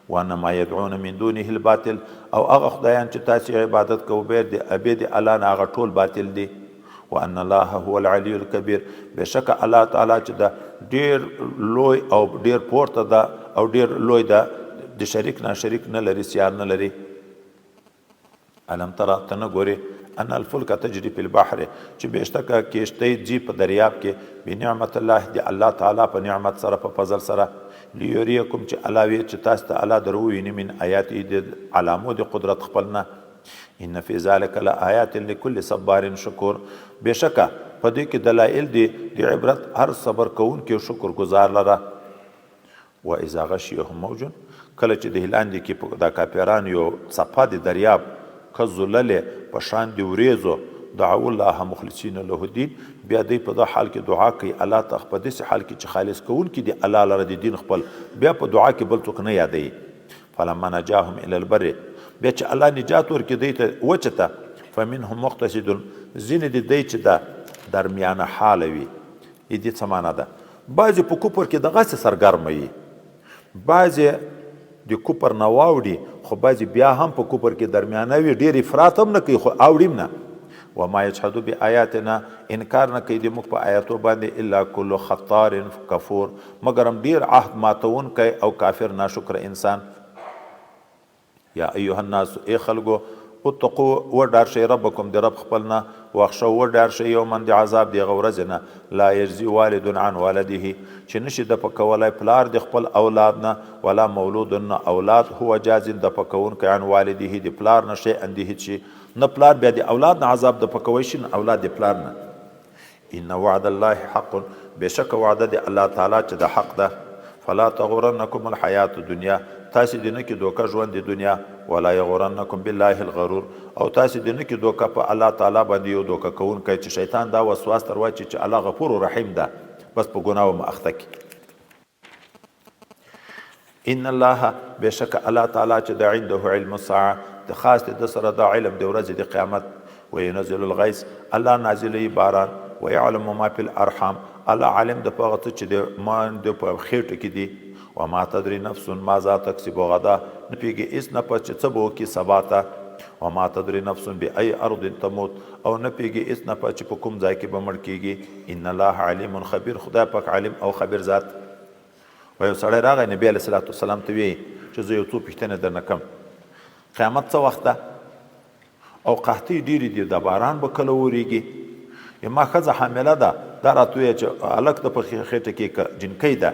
وان ما يدعون من دونه الباطل، او هغه خدایان چې تاسو عبادت کوئ بیر د ابي د الله نه، هغه ټول باطل دي. وان الله هو العلي الكبير، بشک الله تعالی چې ده ډیر لوی او ډیر پورته ده او ډیر لوی ده، د شریک نه شریک نه لري، سیال نه لري. الم ترى، ته نه ګورې، ان الفلک تجري فی البحر، چې بېشتکه کښتۍ ځي په دریاب کې، بنعمت الله، د الله تعالی په نعمت سره، په فضل سره، لیوریکم، چې الله وی چې تاسو ته الله در وویني، من آیاته، د علامو د قدرت خپل نه. ان فی ذلک لآیات لکل صبار شکور، بېشکه په دې کې دلایل دي د عبرت هر صبر کوونکي او شکر ګزار لره. و اذا غشیهم موج، کله چې د لاندې کې دا کافران یو څپه د دریاب کزللې په شان د وریځو، دعو الله مخلصین له الدین، بیا دوی په دا حال کې دعا کوي الله ته، په داسې حال کې چې خالص کوونکي دي الله لره د دین خپل، بیا په دعا کې بل څوک نه یادوي. فلما نجاهم الی البر، بیا چې الله نجات ورکړي دوی ته وچه ته، فمنهم مقتصد، ځینې د دوی چې ده درمیانه حاله وي. دې څه معنا ده؟ بعضې په کفر کې دغسې سرګرمه وي، بعضې د کفر نه واوړي، خو بعضې بیا هم په کفر کې درمیانه وي، ډېر افراط هم نه کوي خو اوړي هم نه. وما یجحد بآیاتنا، انکار نه کوي د موږ په آیاتو باندې، الا کل خطار کفور، مګرم ډېر عهد ماتونکی او کافر ناشکر انسان. یا ایها الناس، ای خلکو، اتقو، وډار شئ، ربکم، د رب خپل نه، واخشو، وډار شئ، یوما، د عذاب د هغه ورځې نه، لا یجزي والد عن ولده، چې نشي دفع کولی پلار د خپل اولاد نه، ولا مولود، نه اولاد، هو جاز، دفع کوونکی، عن والده، د پلار نه، شیئا، د هیڅ شي نه. پلار بیا د اولاد نه عذاب دفع کوی شي، نه اولاد د پلار نه. ان وعد الله حق، بېشکه وعده د الله تعالی چې د حق ده. فلا تغرنکم الحیات الدنیا، تاسې دې نه کې دوکه ژوند د دنیا، ولا یغرنکم بالله الغرور، او تاسې دې نه کې دوکه په الله تعالی باندې یو دوکه کوونکی، چې شیطان دا وسواس در واچي چې الله غفور رحیم ده، بس په ګناو مه اخته کړي. ان الله، بشک الله تعالی چې د عنده علم الساعه، د خاص د سره د علم د ورځې د قیامت. وینزل الغیث، الله نازلوي باران. ويعلم ما فی الارحام، الله عالم د په هغه څه چې د مان د په خېټو کې دي. وما تدري نفس ماذا تکسب غدا، نه پوهېږي هېڅ نفس چې څه به وکړي سبا ته. وما تدري نفس بأي ارض تموت، او نه پوهېږي هېڅ نفس چې په کوم ځای کې به مړ کېږي. ان الله علیم خبیر، خدای پاک عالم او خبیر ذات. و یو سړی راغی نبی علیه الصلاة والسلام ته، ویې چې زه یو څو پوښتنې درنه کوم، قیامت څه وخت ده، او قحطۍ ډېرې دي، د باران به کله وریږي، ما ښځه حامله ده، دا راته ووایه چې هلک ده په خېټه کې که جینکۍ ده،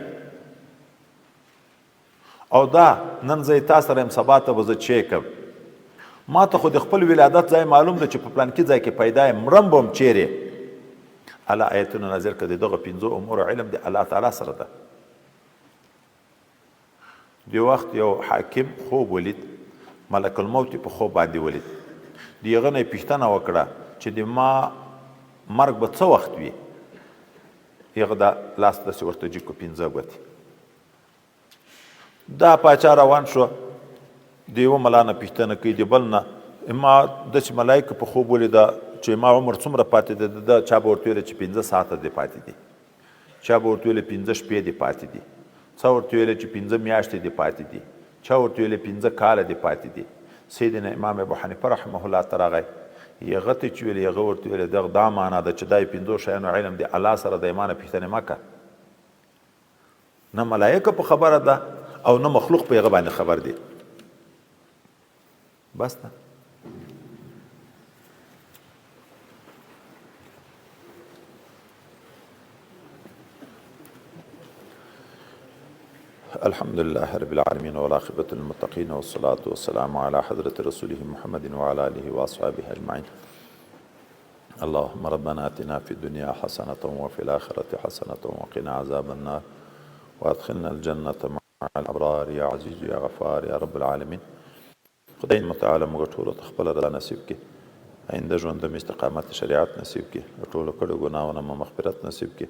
او دا نن زه تا سره یم سبا ته به زه چې کوم، ما ته خو د خپل ولادت ځای معلوم ده چې په پلانکي ځای کې پیدا یم، مرم به هم چیرې. الله آیتونه نازل کړه، د دغه پنځو امورو علم د الله تعالی سره ده. د وخت یو حاکم خوب ولید، ملک الموت په خوب باندې ولید، د هغه نه یې پوښتنه وکړه چې د ما مرګ به څه وخت وي؟ هغه دا لاس داسې ورته جګ کړو، پنځه ګوتې. دا پاچا روان شو، د یوه ملا نه پوښتنه کوي، د بل نه، ما داسې ملایکه په خوب ولیده چې ما عمر څومره پاتې دی؟ د چا به ورته ویله چې 5 ساعته دې پاتې دي، چا به ورته ویله 5 شپې دې پاتې دي، چا ورته ویله چې 5 میاشتې دې پاتې دي، چا ورته ویله 5 کاله دې پاتې دي. سیدنا امام ابو حنیفه رحمه الله ته راغی، هغه ته چې ویل، هغه ورته ویله دغه دا معنا ده چې دا یې پنځو شیانو علم دی الله سره دی، ما نه پوښتنې مه که. نه ملایکه په خبره ده او نه مخلوق په هغه باندې خبر دی. بس ده. الحمد لله رب العالمين والعاقبة للمتقين والصلاة والسلام على حضرة رسوله محمد وعلى آله وأصحابه أجمعين. اللهم ربنا آتنا في الدنيا حسنة وفي الآخرة حسنة وقنا عذاب النار وأدخلنا الجنة مع الأبرار يا عزيز يا غفار يا رب العالمين. خدای متعال موږ ټولو ته خپله رضا نصیب کړي، آینده ژوند مو استقامت شریعت نصیب کړي، له ټولو کړو ګناهونو مو مغفرت نصیب کړي.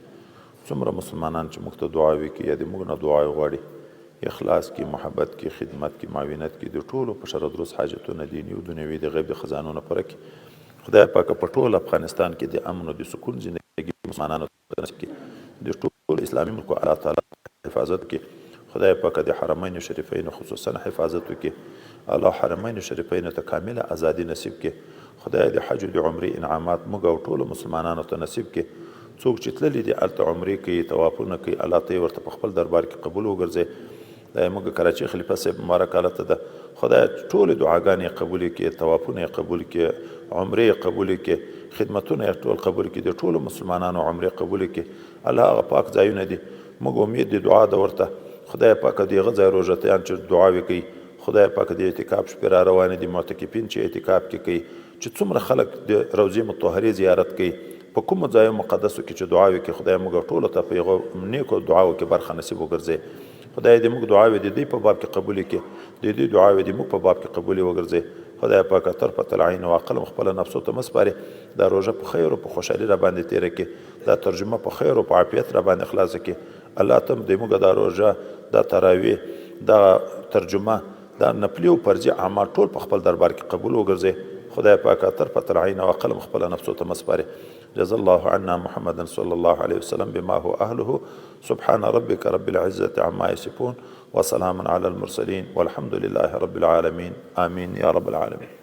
څومره مسلمانان چې موږ ته دعا وکړي یا د موږ نه دعا غواړي، اخلاص کې، محبت کې، خدمت کې، معاونت کې، د ټولو په شر درست حاجتونه دیني او دنیوي د غیب د خزانو نه پوره کړي. خدای پاک په ټول افغانستان کې د امن او د سکون زندګي مسلمانانو ته نصیب کړي. د ټولو اسلامي ملکو الله تعالی حفاظت وکړي. خدای پاک د حرمین شریفین خصوصا حفاظت وکړي. الله حرمین شریفین ته کامله ازادي نصیب کړي. خدای د حج او د عمرې انعامات موږ او ټولو مسلمانانو ته نصیب کړي. څوک چې تللي دي هلته عمرې کوي، طوافونه کوي، الله ته یې ورته په خپل دربار کې قبول وګرځي. دا موږ کراچي خلیفه صاحب مبارک هلته ده، خدای ټولې دعاګانې یې قبولې کړي، طوافونه یې قبول کړي، عمرې یې قبولې کړي، خدمتونه یې ټول قبول کړي، د ټولو مسلمانانو عمرې قبولې کړي. الله هغه پاک ځایونه دي، موږ امید د دعا ده ورته. خدای پاک د هغه ځای روژتیان چې دعاوې کوي، خدای پاک د اعتکاف شپې را روانې دي، معتکفین چې اعتکاف کې کوي، چې څومره خلک د روضې مطهرې زیارت کوي، په کومو ځایو مقدسو کې چې دعاوې کوي، خدای موږ ټولو ته په هغو نیکو دعاوو کې برخه نصیب وګرځي. خدای دې موږ دعاوې د دوی په باب کې قبولې کړي، د دوی دعاوې دې موږ په باب کې قبولې وګرځي. خدای پاک طرفة العین او عقل هم خپله نفسو ته مه سپارې، دا روژه په خیر او په خوشحالي را باندې تېره کړي، دا ترجمه په خیر او په عافیت را باندې خلاصه کړي. الله ته دې موږ دا روژه، دا تراویح، دا ترجمه، دا نفلي او فرضي اعمال ټول په خپل دربار کې قبول وګرځي. خدای پاک طرفة العین او عقل هم خپله نفسو ته مه سپارې. جزا الله عنا محمدا صلی الله علیه وسلم بما هو اهله. سبحان ربك رب العزة عما يصفون وسلام على المرسلين والحمد لله رب العالمين. آمين يا رب العالمين.